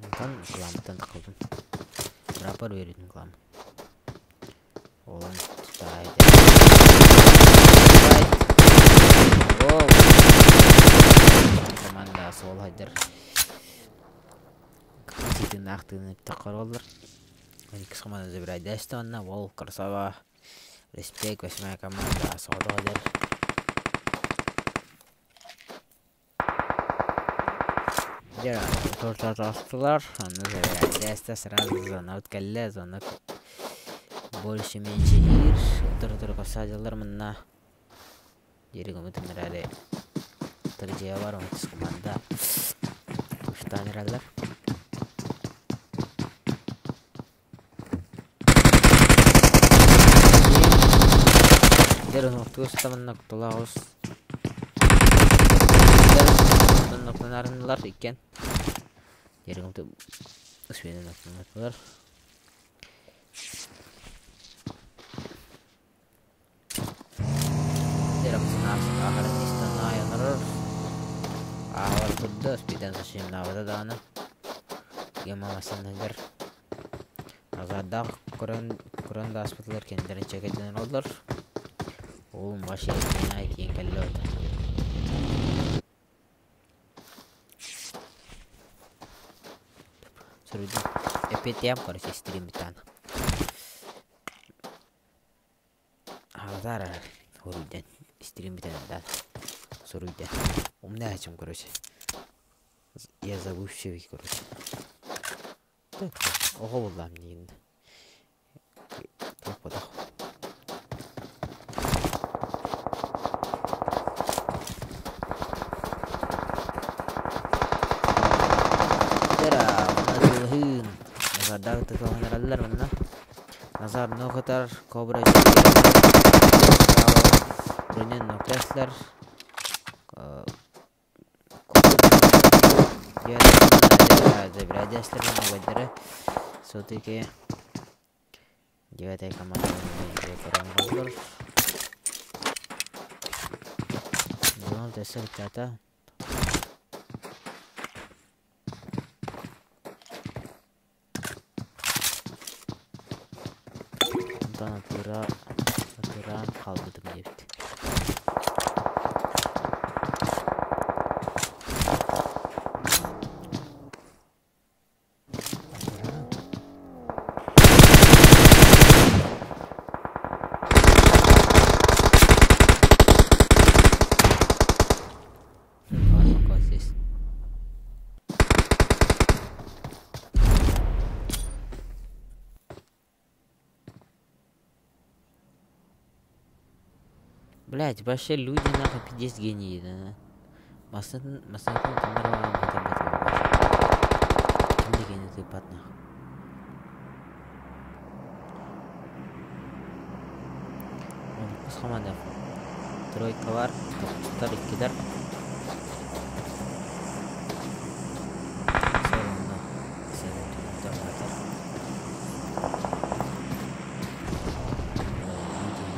Онтон кламмыттан таххыбытым. Рапор үөрүүтүн клам. Олон тутаайда. Воу! Команда суол хайдар. Ситин ахтыны таққароллар. Иккис команда забирай Дестонна, Вол, красава. Респект, восьмая команда, соҕотох. Дьэ, тортотостулар, аны забирай Деста, сразу звонок кэллэ, звонок больше меньше диир. Утары-утары косаадьаллар манна. Диэри гыммытын эрээри тырдьыйа бар, онтус команда. Туштаан эрэллэр. Дьэр онуохтугу сытаманна кутталаах ноктонарынылар иккен. Диэри гыммыты успенен ноктонатылар. Дьэр ахарын истан айанарар. Аалар турда, спиден сашимнаабата даҕаны. Гемамасаннагар. Азардаах көрөн көрөн да аспытылар кендерин чекетинен оллар. Ол машина тиен кэллэ ота. Суруйдум. Эппиэттиэм короче стрим битаана. Харатаар суруйдан стрим битэн суруйдан. Умная чем короче. Я забывчивый короче. Так, оҕо буллаам диин. Туох бодох. Тера, манна Назардаах тытыланараллар манна. Назар нохотар, Кобра Бронен ноктаслар. Забирай манна Все-таки девятая команда көрөн Зона төсөр чата. Онтон атыра атыраан хаалбытым диэбит. Здесь. Блять, вообще люди нахуй пиздец гении, да. Масын масын тындар батыр батыр. Ким дегени тыпат нахуй. Онукус команда. Тройка бар, тоқтар иккилер. Сонна сен батыр.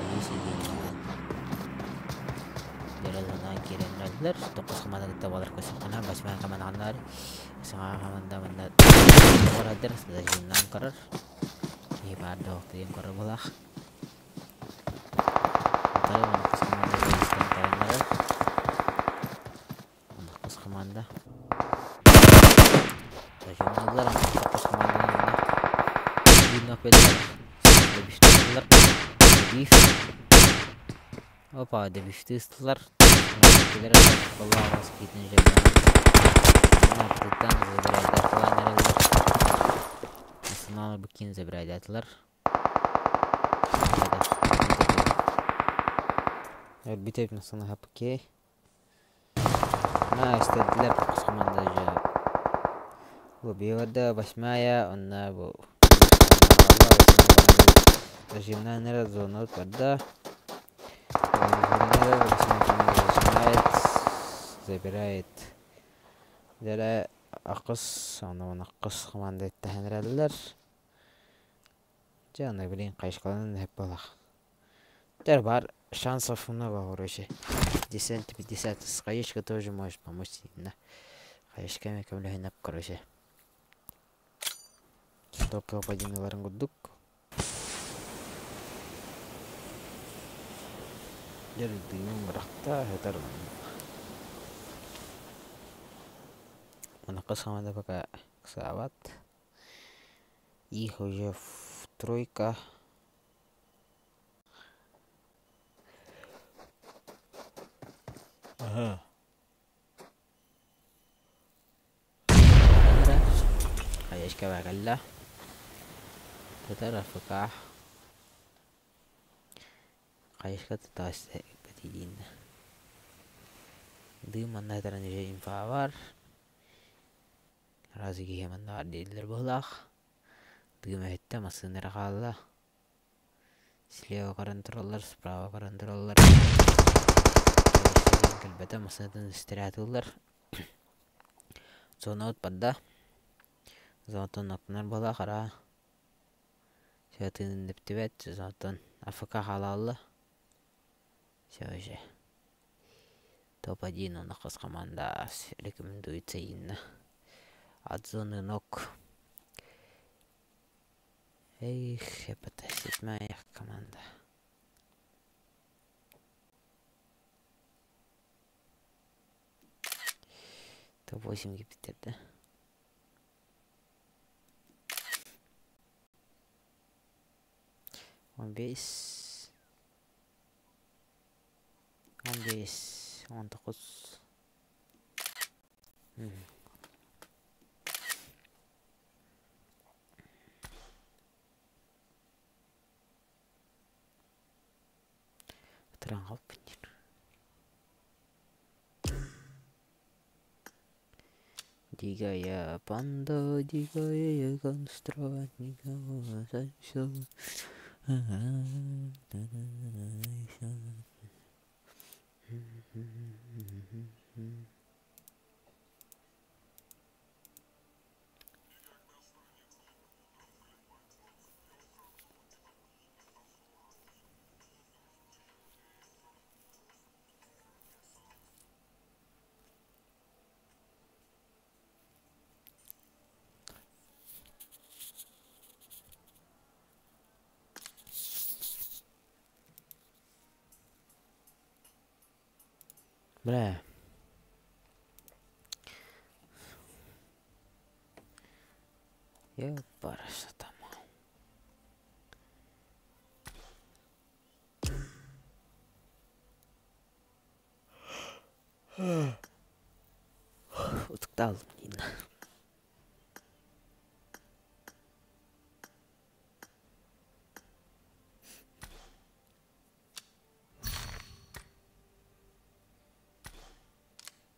Люди есть гении. Түһэллэр. Тоққос команда кытта буолар көстүнэ. Восьмая команда ханнаар. Саҥа команда манна көрөдөр, зажимнаан көрөр. Киһи баар да диэн көрөр булах. Утары оннукус команда истэн тайыннарар. Оннукус команда. Зажимналар, оннукус команда Видно педалар. Дебиштылар. Дебиш. Опа, дебишти ыстылар. Килер боллаҕас киитин жемнан. Артыттан забирайдар кылаан эрэллэр. Арсенал букин забирайдатылар. Өлбүт масына хапке. На истердилер тоқус команда же. Бу биорда восьмая, онна бу зажимнан эрэ зона барда. Забирает. Дэрэ акыс, аны акыс команда иттэһэн эрэллэр. Дьэ, аны билин хайышкаланан эһэп буолах. Теперь бар шансов много, короче. Десант 50 с хаешка тоже может помочь. Да. Хаешками көмөлөһүнэп, короче. Топ топ один ыларын курдук. Дьэ, дыымын бырахта, өтөр. Манакка команда пока ксаабат. Их уже в тройка. Ага. Хаешка багалла. Татар фыках. Хаешка татас бэтидин. Дым манна таран же инфа бар. Разы киһи манна дииллэр буолаах. Дым эһиттэ массыына эрэ хаалла. Слева көрөн тураллар, справа көрөн тураллар. Кэлбэтэ массыынатын истирээтыллар. Зона барда. Зонаттан аттанар буолаах араа. Сыатыын дэптибэт, зонаттан АФК хаалаалла. Все уже. Топ-1 у нас команда рекомендуется инна. От зоны ног. Эх, это седьмая команда. Топ-8 Юпитер, да? Он весь. Он весь. Он такой. Ытыран қалыппын диир. Дикая панда, дикая констра, никого Бля. Ёпарасота. Утуктаалым диин.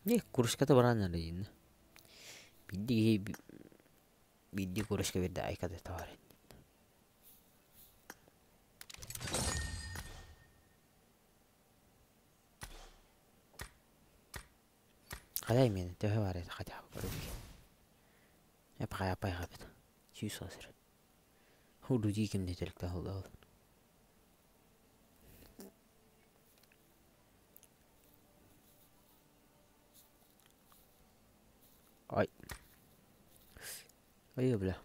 Не, курушката баран эрэ диин. Биирдии киһи биирдии курушка биэрдэ айката товар. Хайа именно, төһө бар этэ хотя бы көрүк. Эп хайа хайа 100 сыр. Хурдуди ким нетеликте холдол. Ой. Ой, бля.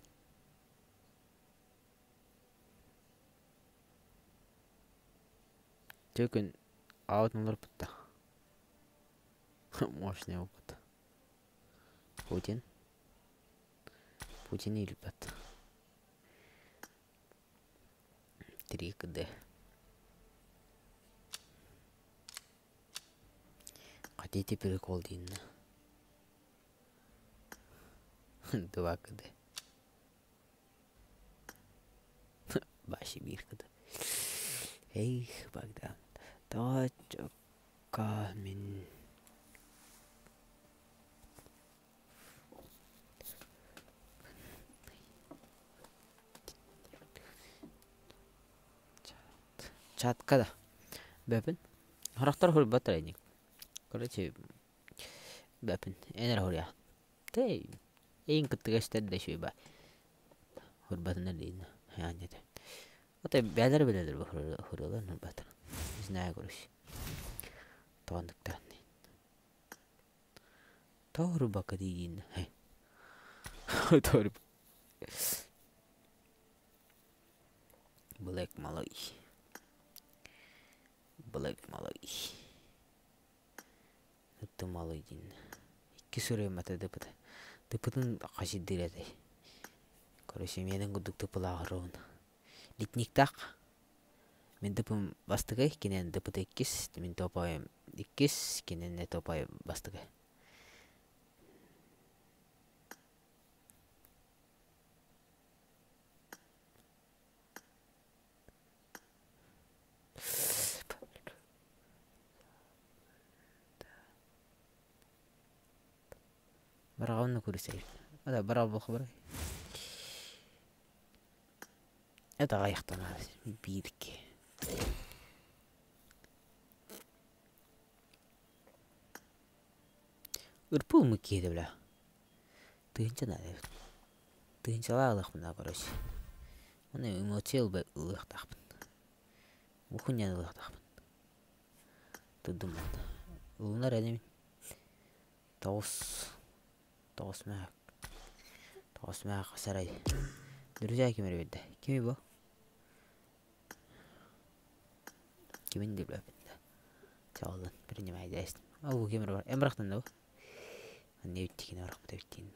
Төкүн аут олорбутта. Мощный опыт. Путин. Путин илбэт. 3 кд. Хотите прикол диинна? 2 кд. Баши биир кд. Эх, Богдан. Точка мин. Чатка да. Бэпин. Харахтар хурбаттар эник. Короче, бэпин. Эн эрэ хуруйа. Тэ эйин кыттыгастар да үчүгэй баа. Хурбатынар диинна. Аанньата. Отой бээлэр билэлэр бу хуруолар хурбатар. Не знаю, короче. Тоҕоннуктарын. Тоҕо хурбакка диигин? Тоҕо Блэк малый. Блэк малый. Ытты малый диин. Икки суруймата дыпыта. Дыпытын хасиддир этэй. Короче, миэнин курдук тыпылааҕыруун. Литниктаах. Мин дыпым бастакы, кинен дыпыта иккис, мин топойум иккис, кинен топой бастакы. Бараҕын көрүсэбит. Ада бара буолха Это аҕыйахтан биирки. Ырпыл киһи бля. Тыһыынча наада эбит. Тыһыынчалаах ылыахпын короче. Уонна эмоция ылыахтаахпын. Бухунньан ылыахтаахпын. Турдум манна. Ылынар энибин. Тоҕус. Тоҕус мэһэк. Тоҕус мэһэк сарай. Друзья ким эрэ биэрдэ. Кимий бу? Кимин да билбэппин да. Чаҕыллан принимай дээстим. Ол ким эрэ бар. Эн бырахтын да бу? Анне бүттикини барахпыта бүттиин.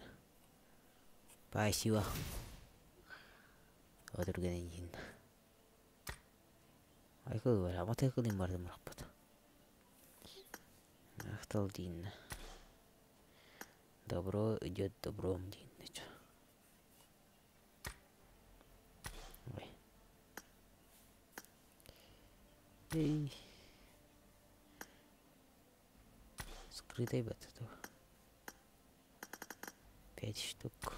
Спасибо. Отурган иһин. Айкыл бар. Матайкылын бардым барахпыт. Махтал диин. Добро идет добром диин. Ой. Эй. Скрытый бет этого. 5 штук.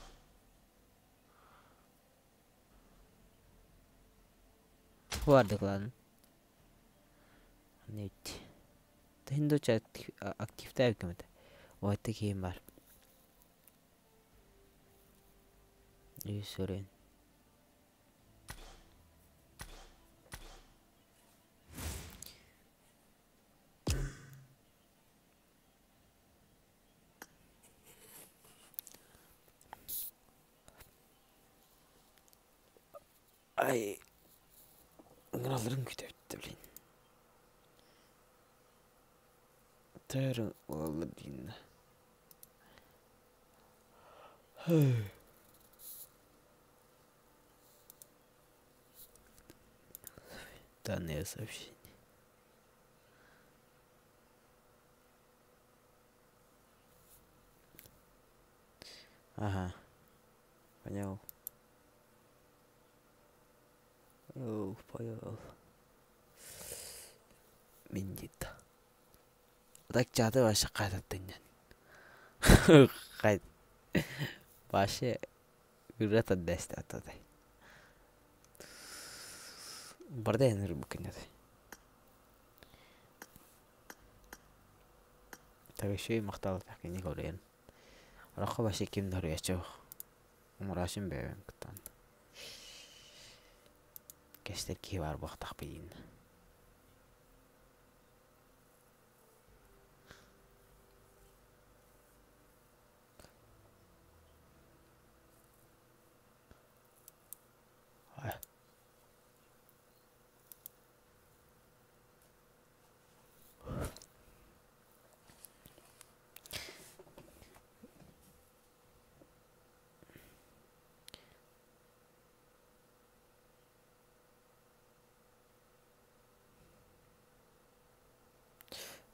Бардык ладно. Нить. Тыһын активтай кемете. Ойты кийим бар. Үс өрен. Ай, ыҥыралларын күтэбит блин. Тэр ылаллар дииннэ. Данное сообщение. Ага. Понял. О, понял. Миндит. Так чаты вообще кайтаттын. Кайт. Вообще Гырата дэстэ атадай. Барда эн рыбыкынят. Так еще и махтал так не говорен. Рахо вообще ким даруячох. Мурашын бэвэн кытан. Кэстер киһи бар буохтах билин.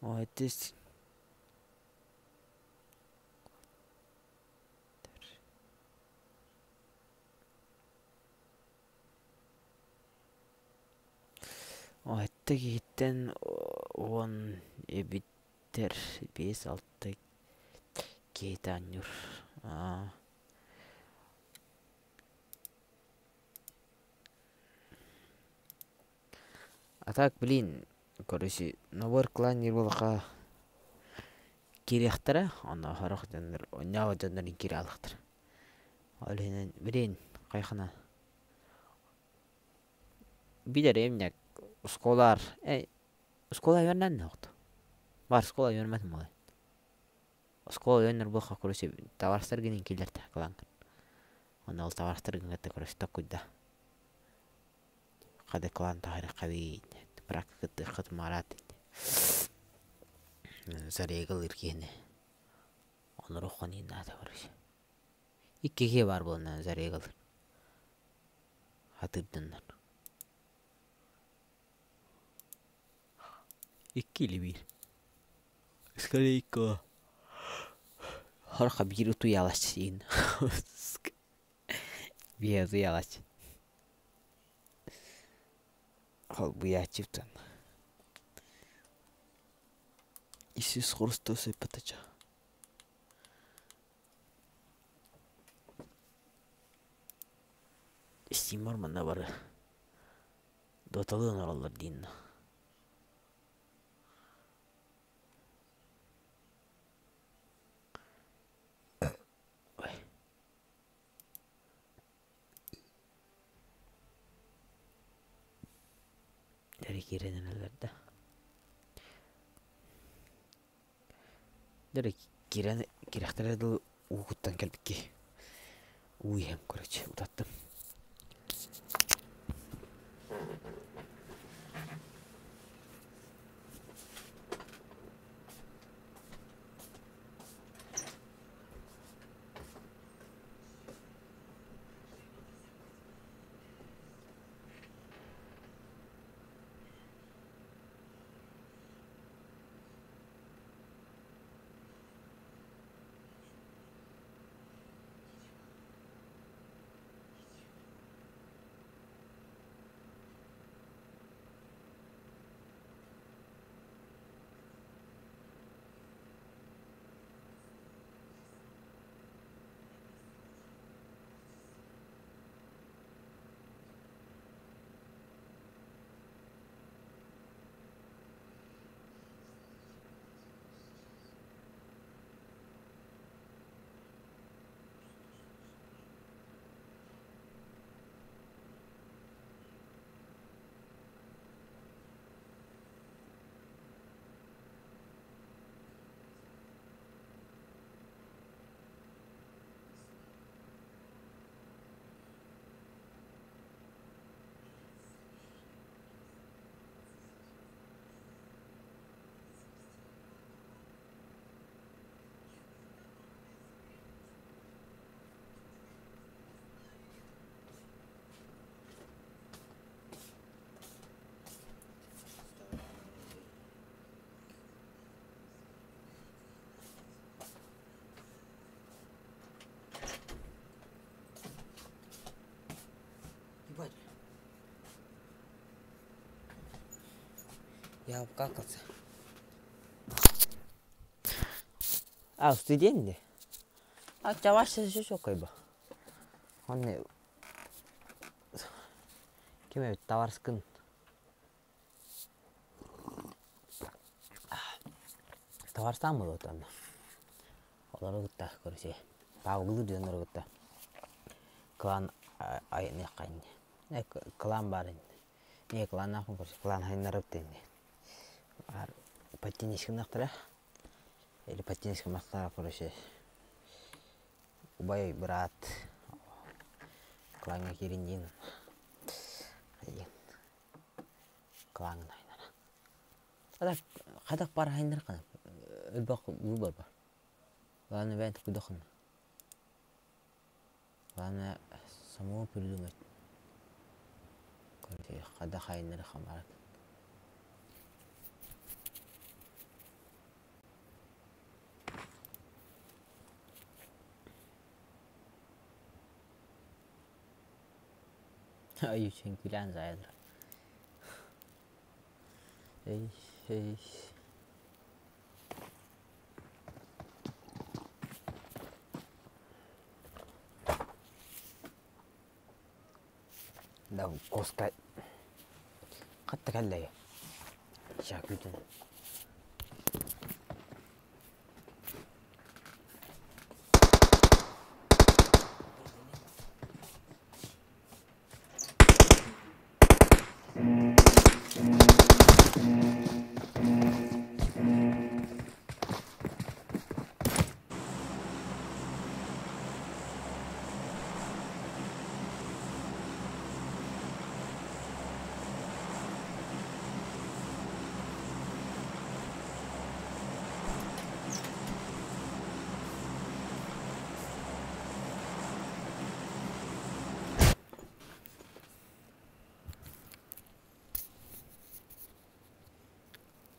Молодец. Алта киһиттэн 10 эбиттэр 5-6 киһитэ оонньуур. Аа. А так, блин, короче, набор клан буоллахха киириэхтэрэ, онно сорох дьоннор, онньообот дьоннорун киирэ алыахтара. Ол иһинэн, блин, хайхана билэр эмньэк оскуолаар оскуола үөрэнэн охто. Бар оскуола үөрэммэтим буолай. Оскуола үөрэнэр буоллахха, короче, табаарыстаргын киллэртэ клаҥҥын. Онно ол табаарыстаргын кытта короче токкуйда. Хады клан таһыраххабый практикаттыаххыт мараат зарегылыыр киһини оноруоххун иһин наада короче икки киһи баар буолна зарегылыр хатыырданнар икки или биир скорейка хорха биир утуйалач иин биир утуйалач Холбуйааччыбытын Иисус Христос ыыппытача Стиммар манна бары доталыы оҥороллор диин Ой. Дьэ киирэн эрэллэр да. Дьэ киирэн кирэхтэрэ дылы уу куттан кэлбикки. Уу иһэн короче утаттым. Ебать. Я обкакался. А, студент? А, чавашся шошокайба. Онne ким эбит табаарыскын табаарыстаан буолуо онно олору кытта короче павлы дьоннору кытта клан айыныахха инни клан баар инни не кланнаахпын короче клан айыннарабыт инни баар подтянись гыннахтара или подтянись гыммахтара короче убай быраат клаҥҥа киирин диин клаҥҥын айнара хадах баар айнар элбэх выбор бар главное бэйэн токуйдаххына главное самого придумать короче хадах айнары хамарак. Ай, күлэн заайдыр. Эй, эй. Да, коска. Хатта кэллэйэ. Шакүтүн.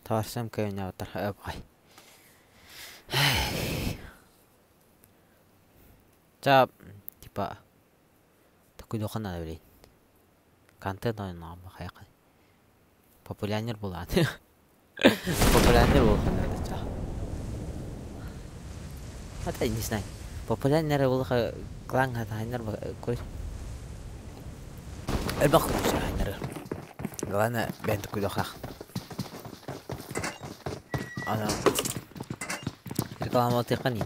Таварсам кэйнэ бай. За типа такой надо, блин. Контент ойнаҕым хайахан. Популярнер булан. Популярнер булхан это. Это не знаю. Популярнер булха клан хатайнер кой. Элбах хайнер. Главное, бен такой дохах. Ана реклама тыqan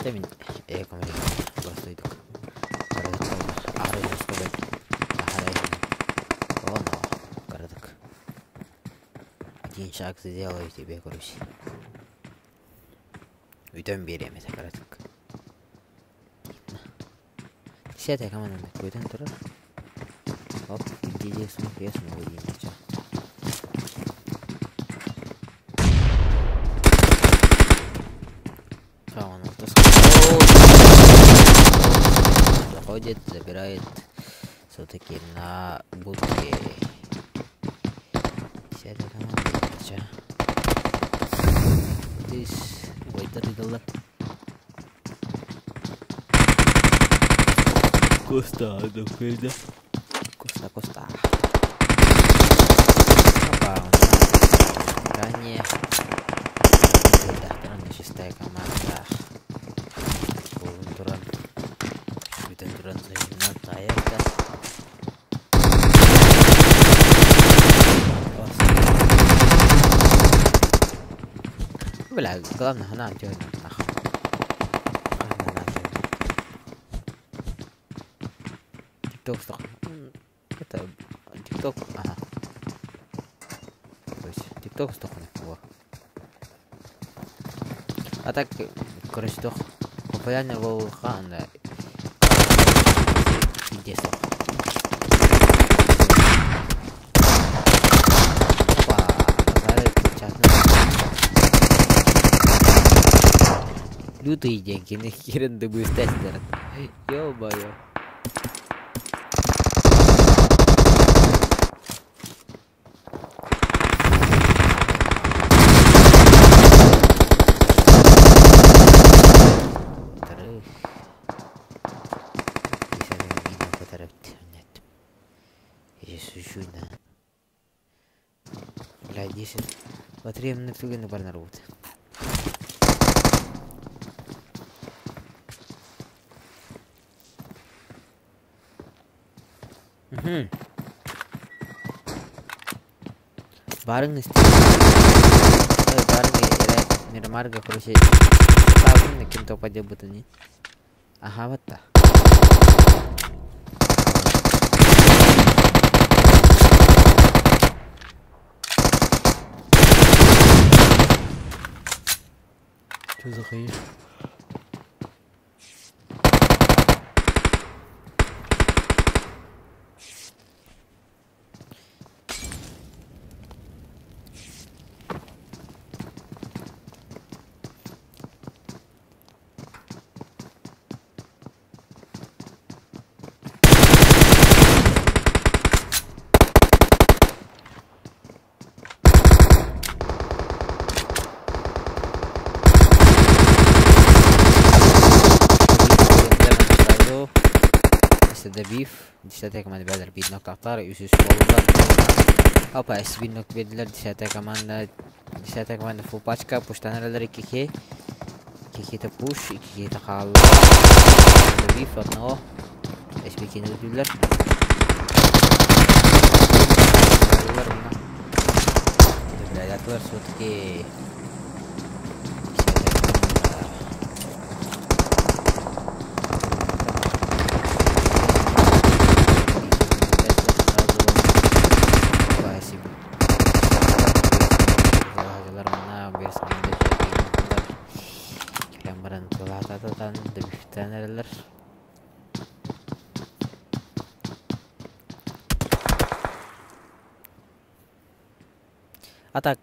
Темин экоми бастойдук. Один шаг сделаю тебе, короче. Үтөн берем это каратык. Десятая команда көтөн турар. Оп, где смог, я смогу деймін. Заходит, забирает все-таки на будке. Десятая команда. Ча. Здесь Вайтер Коста, да, Коста, Коста. Опа, ранее. Шестая команда. Туран. Бүтін туран заявка. Бля, главное, она нахуй. Тикток это тикток, ага. То есть тикток стохны, во. А так, короче, тох популярный волха, да. Пиздец. Опа, Лютые деньги, нахерен дыбы тестер. Ё-моё. Бля, 10. Батарея на туганы барнар вот. Угу. Барың барың Мирамарга, короче, ставим кем-то упадет будто не. Ага, вот так. Что за хуйня? Добив. Десятая команда бэлэр биир ноктаахтар. Үс-үс буоллулар. Опа, S1 нок бердилер. Десятая команда. Десятая команда фул пачка. Пуштан эрэллэр икки киһи. Икки киһитэ пуш, икки киһитэ хаалла. Добив одного. SB-кини өлдүлэр. Добавлялар все-таки. Десятая команда. А так,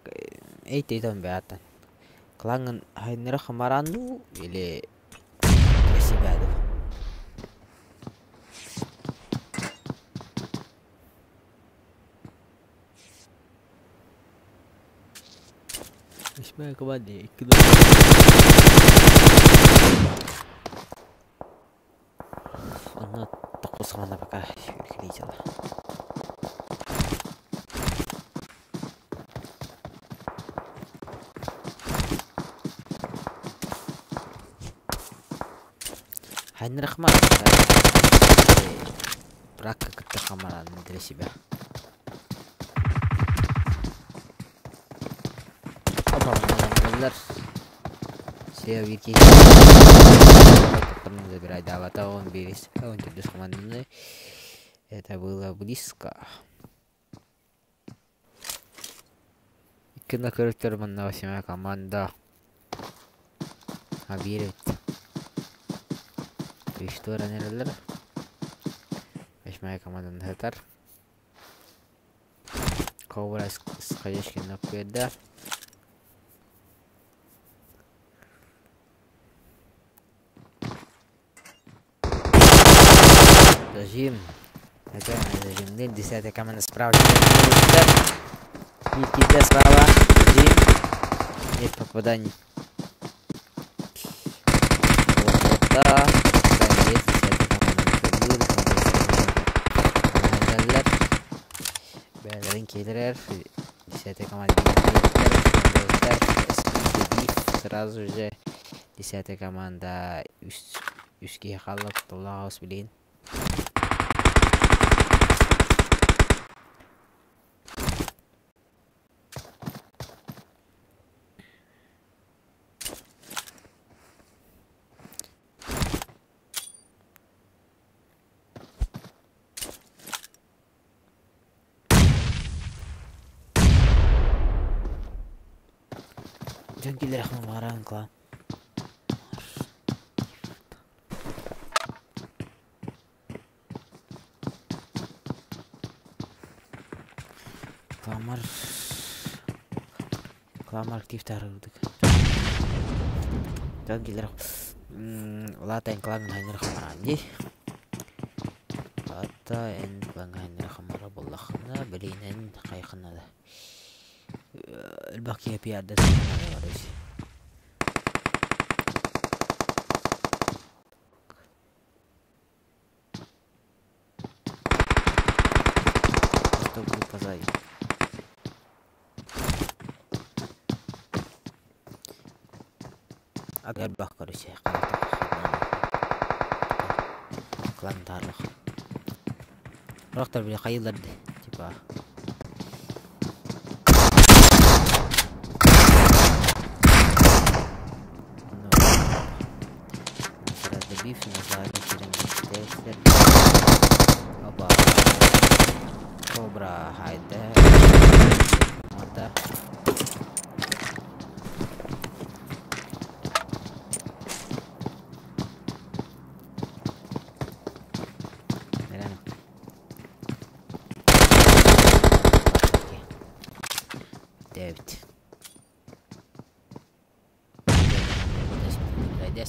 эй-тей бэйэтин. Клаҥҥын хайнара хамараан дуу или для себя дуу? Восьмая команда икки Онно тоҕус команда пока үлэлии Хайнрахман Бракка кытта хамараан для себя. Опа, Все вики. Забирай, да, вот он берес. Он төрдүс команданы. Это было близко. Икки көрүктөр манна восьмая команда. А биир эбит. Үс туоран эрэллэр. Восьмая команданы сытар. Кобра сходящий нокпеда. Зажим. Это зажим. Десятая команда справа. Никита справа. Зажим. Нет попаданий. Вот это. Конец. Десятая команда. Бээлэрин киирэр. Десятая команда. Сразу же десятая команда үс киһи хаалла кутталлаах билин. Дьон киллэр мараан клан. Кламар Кламар активтары ырдык. Дьон киллэр улаата эн клан хайнар хамараан дии. Ата эн клан хайнар хамара буоллаххына билиинэн хайхана да. Элбэх киһи пиарда короче. Просто группа сзади. Элбэх короче. Клан таарлах. Рохтар били хайылар типа. Добив, Опа. Кобра хайда. Мата. Реально. Девять.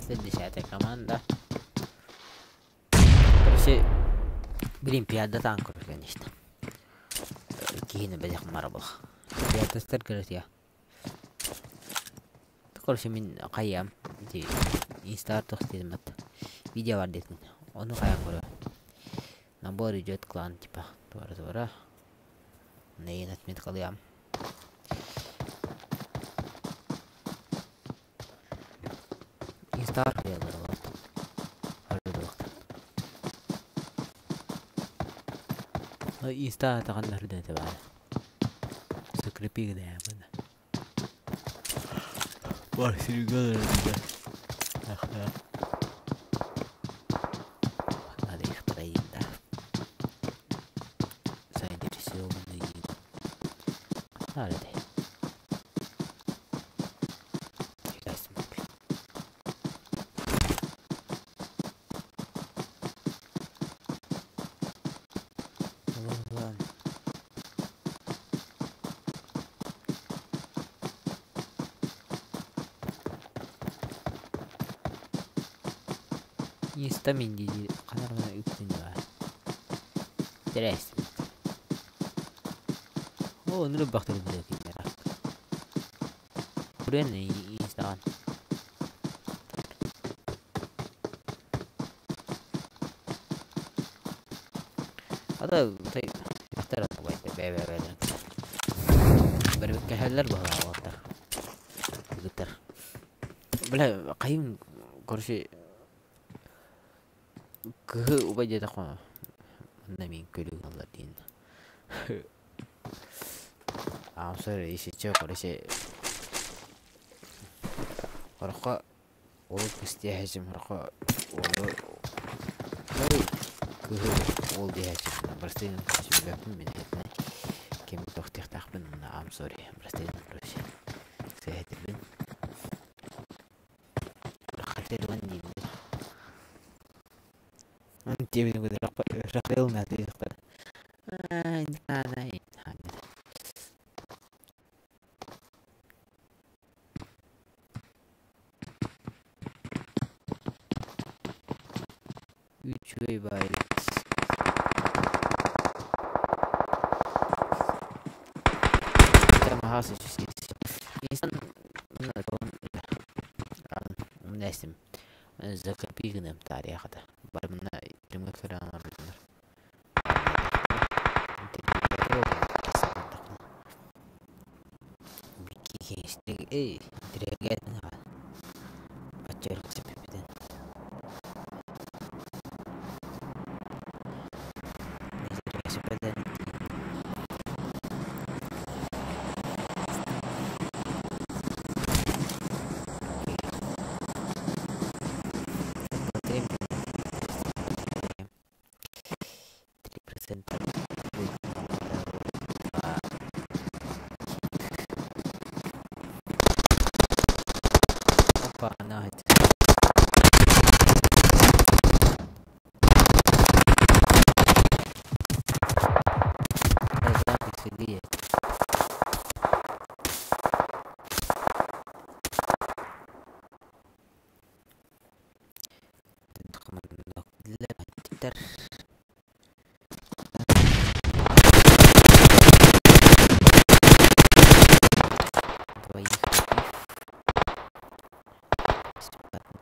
Десятая команда. Короче, блин, пиада танк, конечно. Киһини бэлэх мара был. Пиадастар көрөт я. Короче, мин хайам. Ди инстар тохтедим. Видео бар дедин. Ону хайам көрө. Набор идет клан типа. Туора-туора. Нейн отметкалыам. Инстар Инста таҕан үрдүнэ баар. Закрепи гынайабын. Бар сиргэ Надо их троим, да. Заинтересованные. Надо. Фига смотри. Ладно. Инста мин дии ханарына үктүн баар. Интересно. О, ну бахтыр биле Бурен инстан. Ада тай бахтар атбайта бэ бэ бэ. Бер кәһәлләр баһалар. Гытыр. Бля, кайым короче кыһы убай диэтэх манна мин көлүгүн аллар диэн. I'm sorry, если чё, короче, Хорохо ол кыстиэхэчим хорохо олу кыһы ол диэхэчим прости сүбэппин мин этне ким тохтихтаахпын I'm sorry прости короче сэһэтибин хотел диибин Тиэбин Үчүгэй баай. Инсан Нестим. Закрепигнем тарихата. Бармына пример көрәнәр. Эй, Опа, на Запись где? Двоих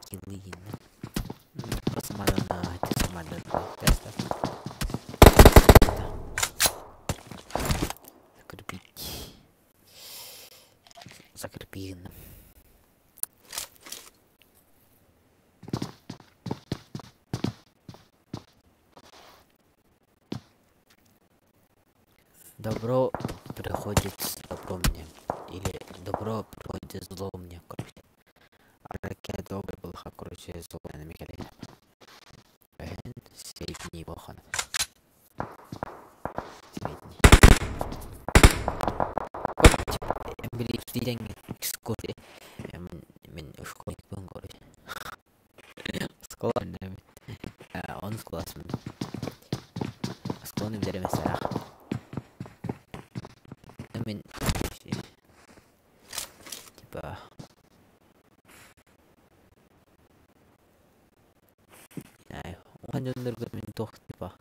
килы Закрепить. Закрепим. Добро приходит с добром мне. Или добро приходит зло мне, короче. Араке добрый был, короче, зло на Микеле. Средний бохан. Средний. Били скоре. Мен школьник короче. Школа он с классом. Школаны билер mesela. Мен типа Ухан мен тох типа.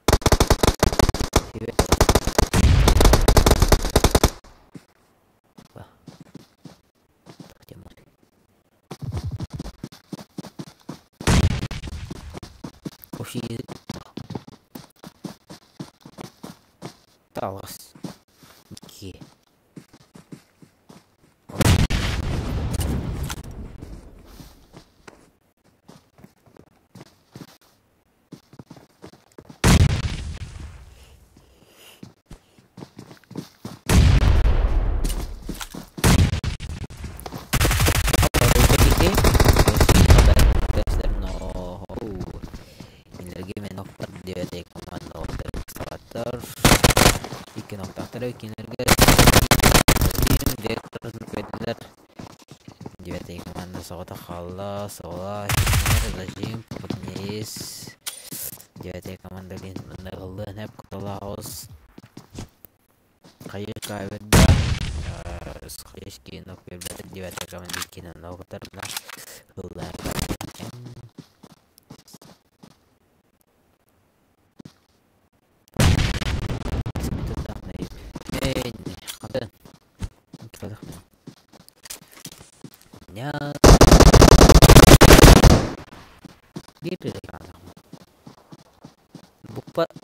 Киноктаахтар кинилэргэ директорын Девятая команда соҕотох хаалла, Соло, Зажим, Поднес. Девятая команда диэн манна ыллыан эп куталаах Хайыр каверда Хайыр кино көрбөтө девятая команда кино ноғытарна ыллаан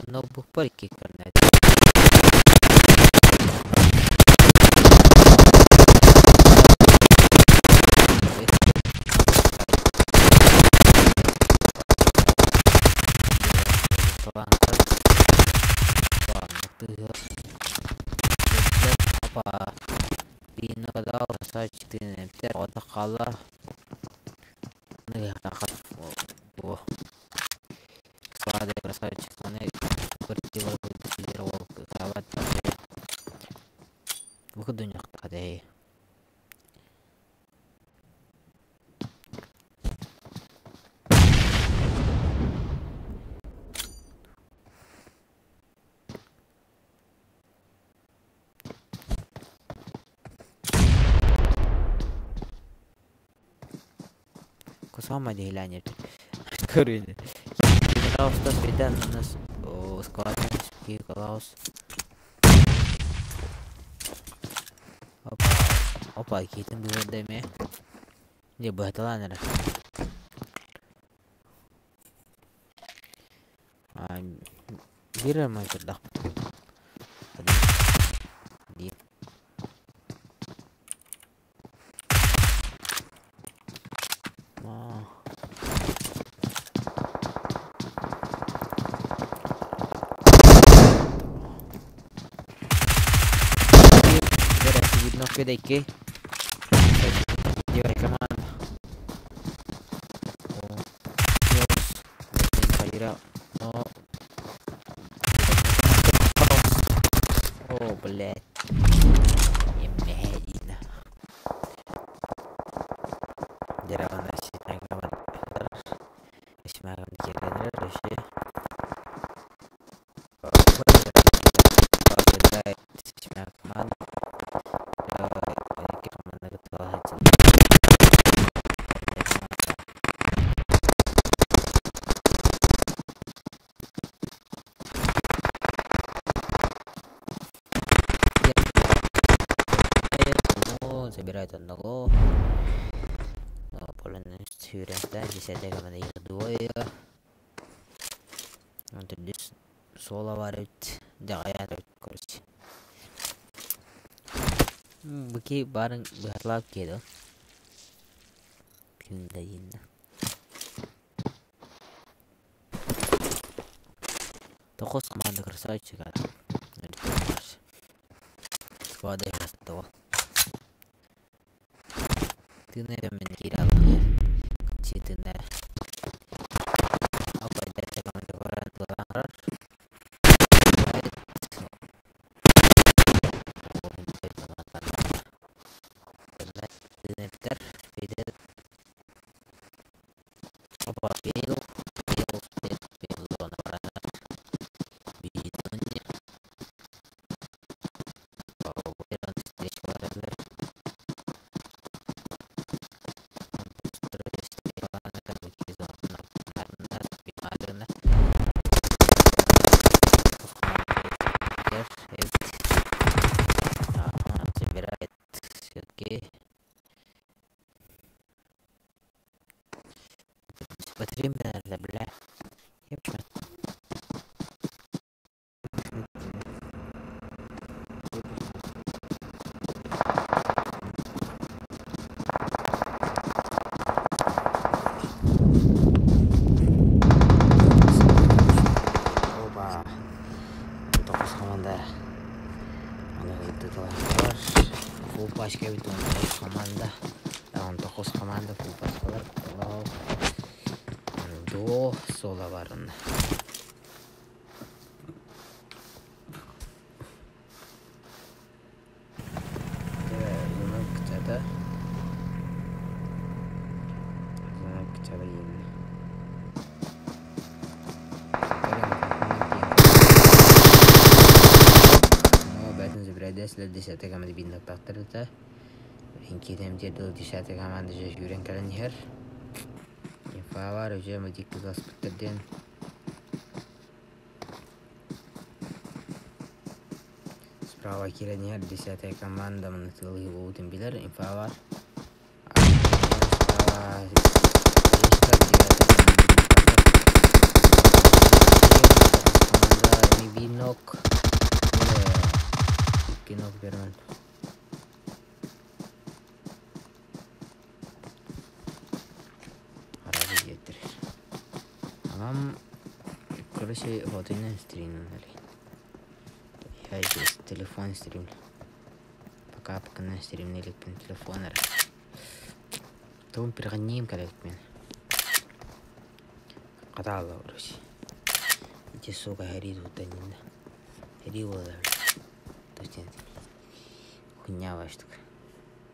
Ноутбукпар икки көрнөт. Кусама дегеләнеп. Көрүнү. Пожалуйста, бедан у нас складываем клаус. Опа, опа, китим бу деме. Не быһаталаныр. Бир май турдах. Ди. Видно, Девай команда. О, блядь. Забирает одного. Десятая команда их двое. Вот здесь соло варит. Да, я короче. Быки барын быһатлап кеду. Күндәйин. Тоғыз команда красавчик. Склады хастого. Тыны мен киралды. Читыны. Опа, дядя команда баран Опа, бил, бил, бил, бил, Забирает все-таки. Смотри, бля. Ёпта. Оба. Тоғыз команда. Аны Фул пачка бит 19 команда. 19 команда фул пачкалар. До сола барын. Крэдэслэр десятая команда биир этэ. Инкитем тиэрдэл десятая команда дьэ сүүрэн кэлэн иһэр. Инфа баар уже мадикки гаспыттар диэн. Справа киирэн иһэр десятая команда маны тыалыһы буолбутун билэр. Инфа баар. Справа команда биир нок. Икки нок бермен. Арабы диэттэр. Аҕам короче хотуйна стримнали. Я здесь телефон стримлю. Пока пока на стримнеликпин телефон эрэ. Тугун пирҕанньыым кэлэликпин. Хатаалла короче. Ити сука хэрии туттан Хэрии буолар. Хуйня штука.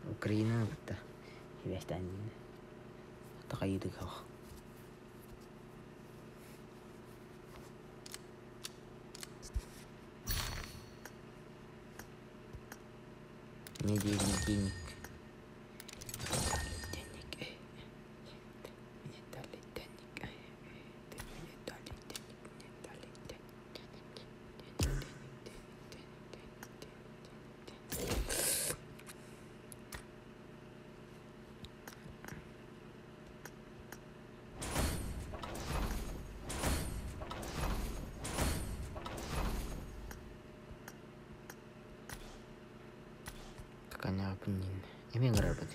Украинаны кытта сибээстээн Такайыдык Мне дали денег. Дали денег. Мне дали денег. Мне дали денег. Мне дали денег. Денег, денег, денег, денег, денег, денег. Таканяпнин. Эми ыҥырарбыт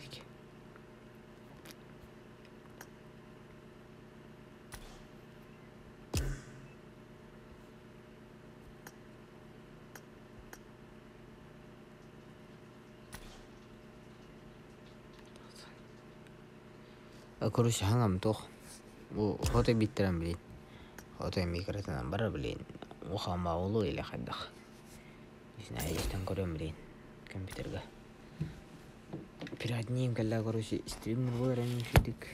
Короче, хаҥам туох бу хотой биттэрэн билин хотой микротынан барар билин ухамаулу или хайдах не знаю истэн көрөм билин компьютерга Пиратниим кэллэ короче стримнер буолар эмиэ үчүгдүк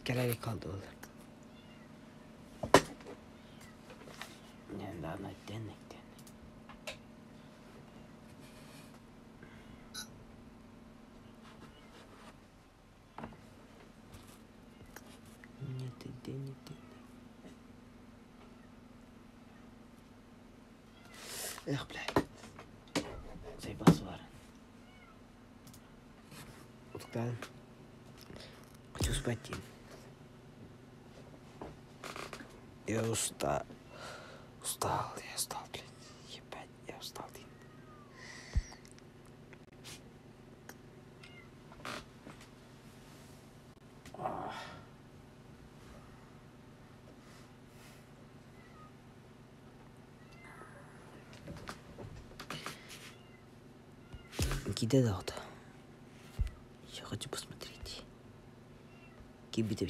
кэлээри хаалды ол даҕаны эттэн эттэн Нет денег Эх, блядь. Заебался бар. Утуктаан. Хочу спать. Я устал. Устал, я устал, блядь. Ебать, я устал. Киде да Я хочу посмотреть. Кибит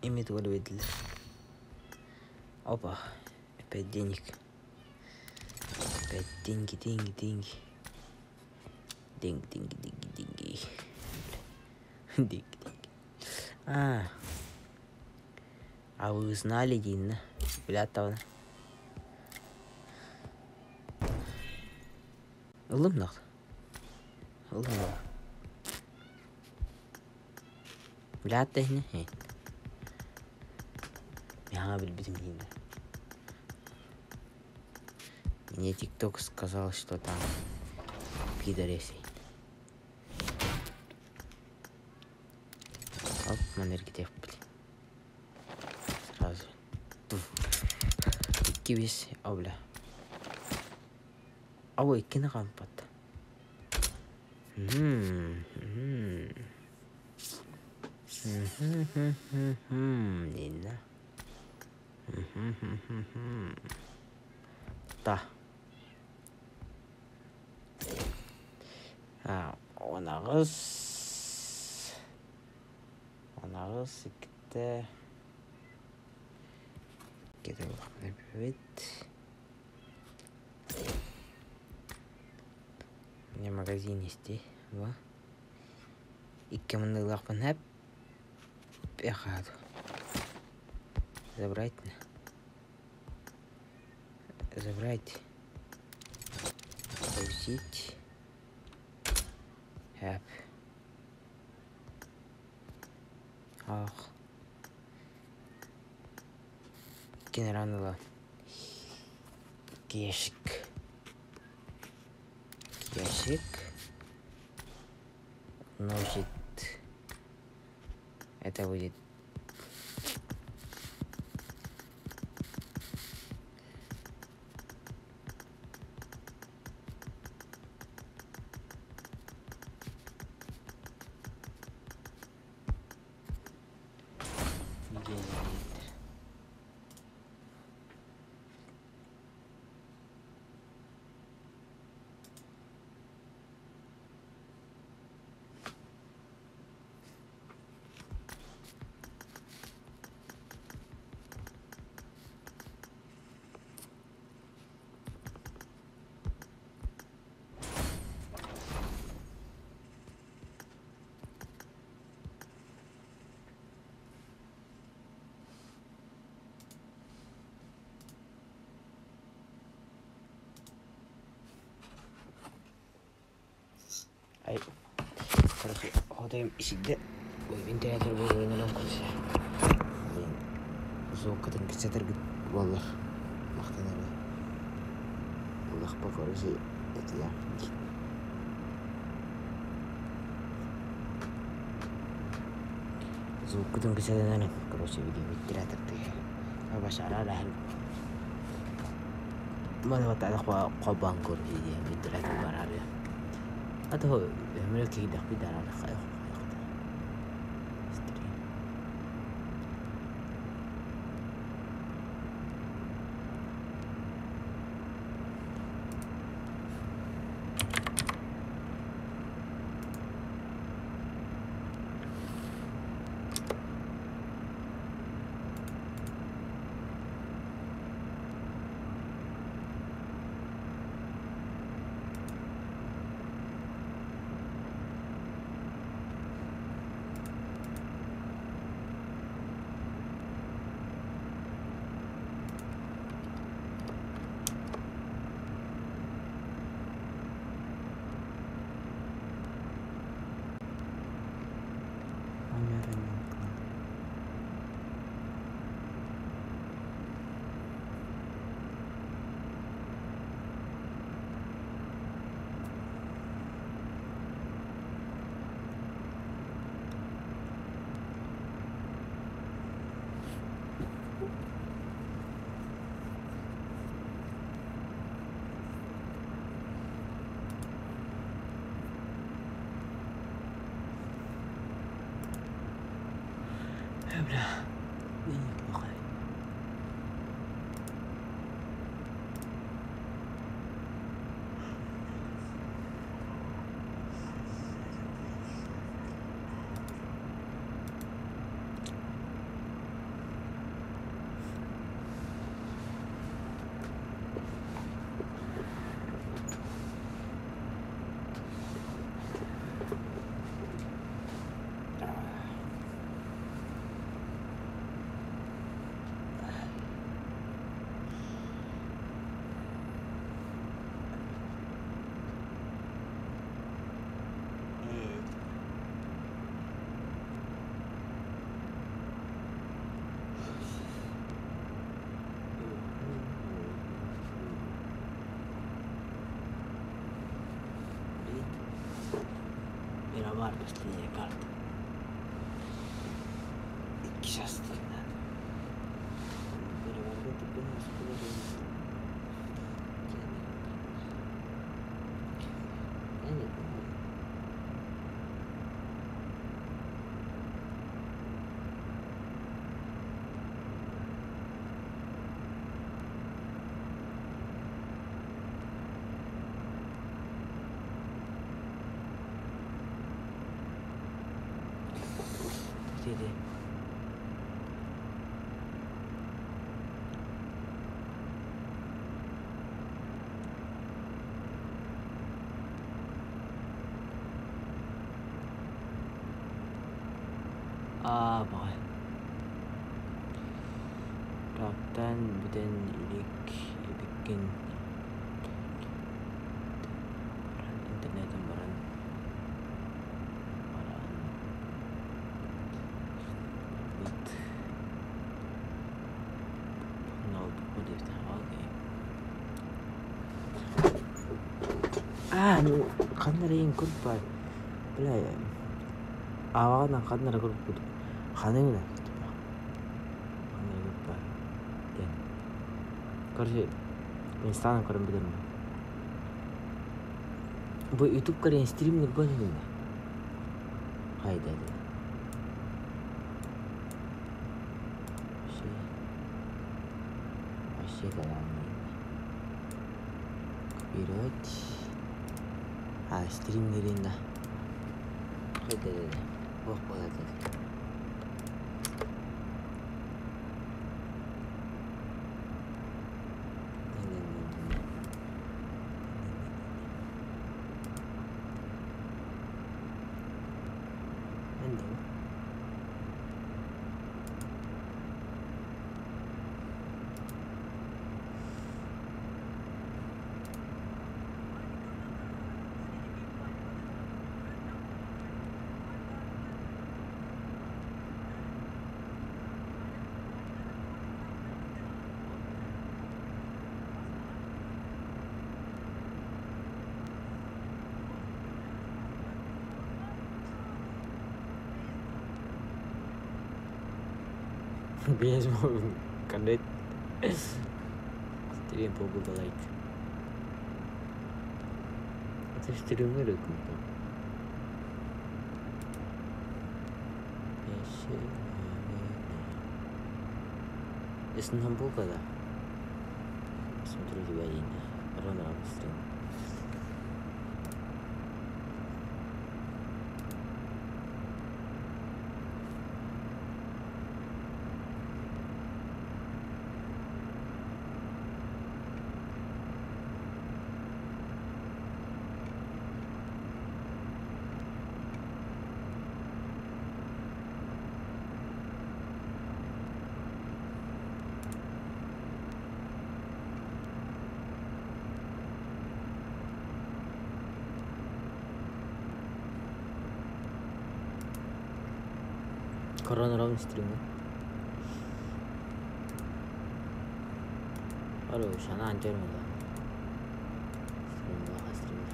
Имит видели. Опа, опять денег. Опять деньги, деньги, деньги. Деньги, деньги, деньги, деньги. Деньги, деньги. А, а вы узнали, Дина? Бля, того. Ылым нах. Ылым нах. Бля, тэхне. Я билбитим Дина. Мне ТикТок сказал, что там пидоресей. Оп, манергитев, блин. Сразу. Икки бис, о, бля. Ау, иккини хаампат. Нина. Та. А, онаҕыс. Онаҕыс иккитэ. Иккитэ бит. У меня магазин есть, во. Икки мындылаахпын хэп. Эхаду. Забрать на. Забрать. Паузить. Хэп. Ах. Генерал Ящик. Ящик. Носит. Это будет. Ай, короче, хотайым исидде. Вентилятор буолуйунан короче. Блин, звукатын кыччатаргыт буоллар. Махтанабын. Олохпо, короче, это я. Звуккутун кыччатан, короче, видео вентилятор тыаһа. Башара Маны батаах хоббаан көр видео вентилятор бараары. А то өмүрө киһидэхпит дараары хайах Бля. Мирамар последняя карта. Сейчас надо. Dedi. Аа бай. Раптан бүтэн илик эбикпин. Билигин интернетин баран баран бит ноутбук окей. А, ну ханна эрэ көрбөт. Бля, аҕаҕынан ханна эрэ көрбүт. Ханна гына типа. Ханна эрэ көрбөт. Диэн. Короче, инстанан көрөн билэрим. Бу YouTube көрөн стримнер көрүнүнэ. Хайда да. Вообще. Вообще Копировать. А, стримнерин да. Хайда да. Ох, болады. Без коннект. Стрим по Google Like. Это стримирует там. Если нам был когда смотрю тебя день. Рано рано стрим. Корона ровно стримы. Хорош, она антиармила. Стримила, стримила.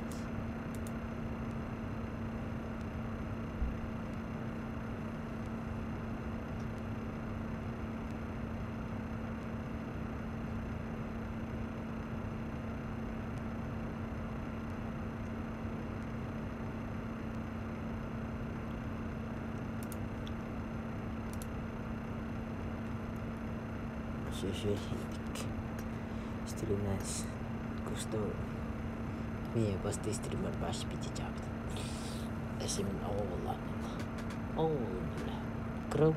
Үчүгэй стримнээс кусто мие басты стример баш бити чабыт. Эсимин оҕолла. Оҕолла. Крым.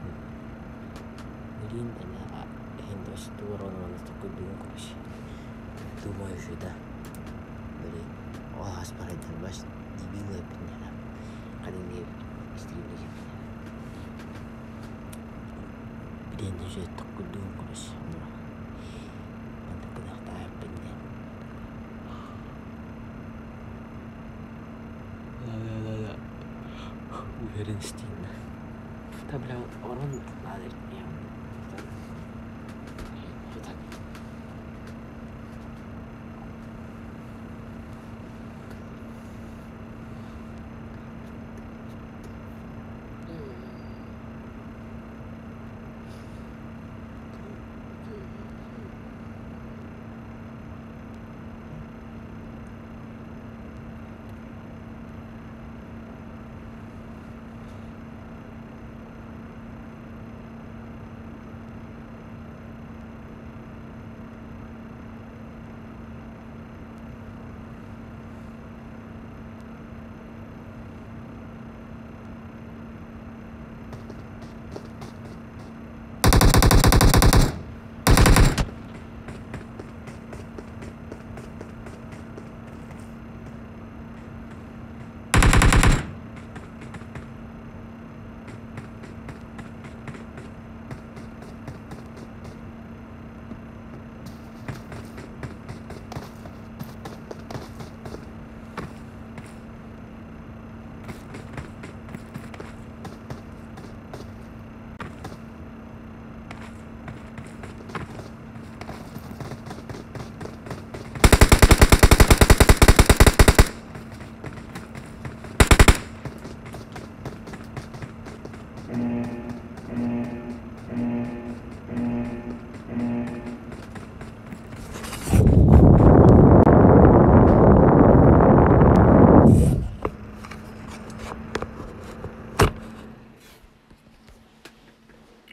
Блин, да хиндос туорон такой дум короче. Думаю, что да. Блин, о, аспарайдан баш дебилы пиняна. Кадимги стримлеги. Блин, уже такой дум короче. Уверенности. Да, бля, урон надо. Вот так.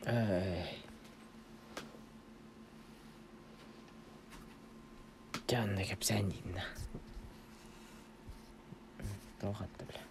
Эй. Дьэ, кэпсээн дииннэ. Тоҕо хатта бile.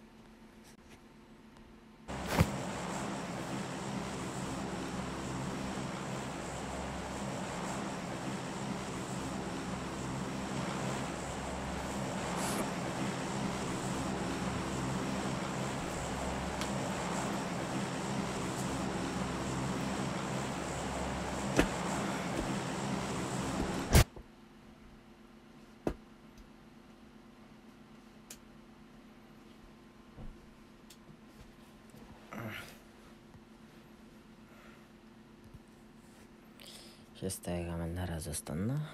Сейчас манна разостанна.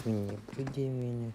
Вы не буди меня.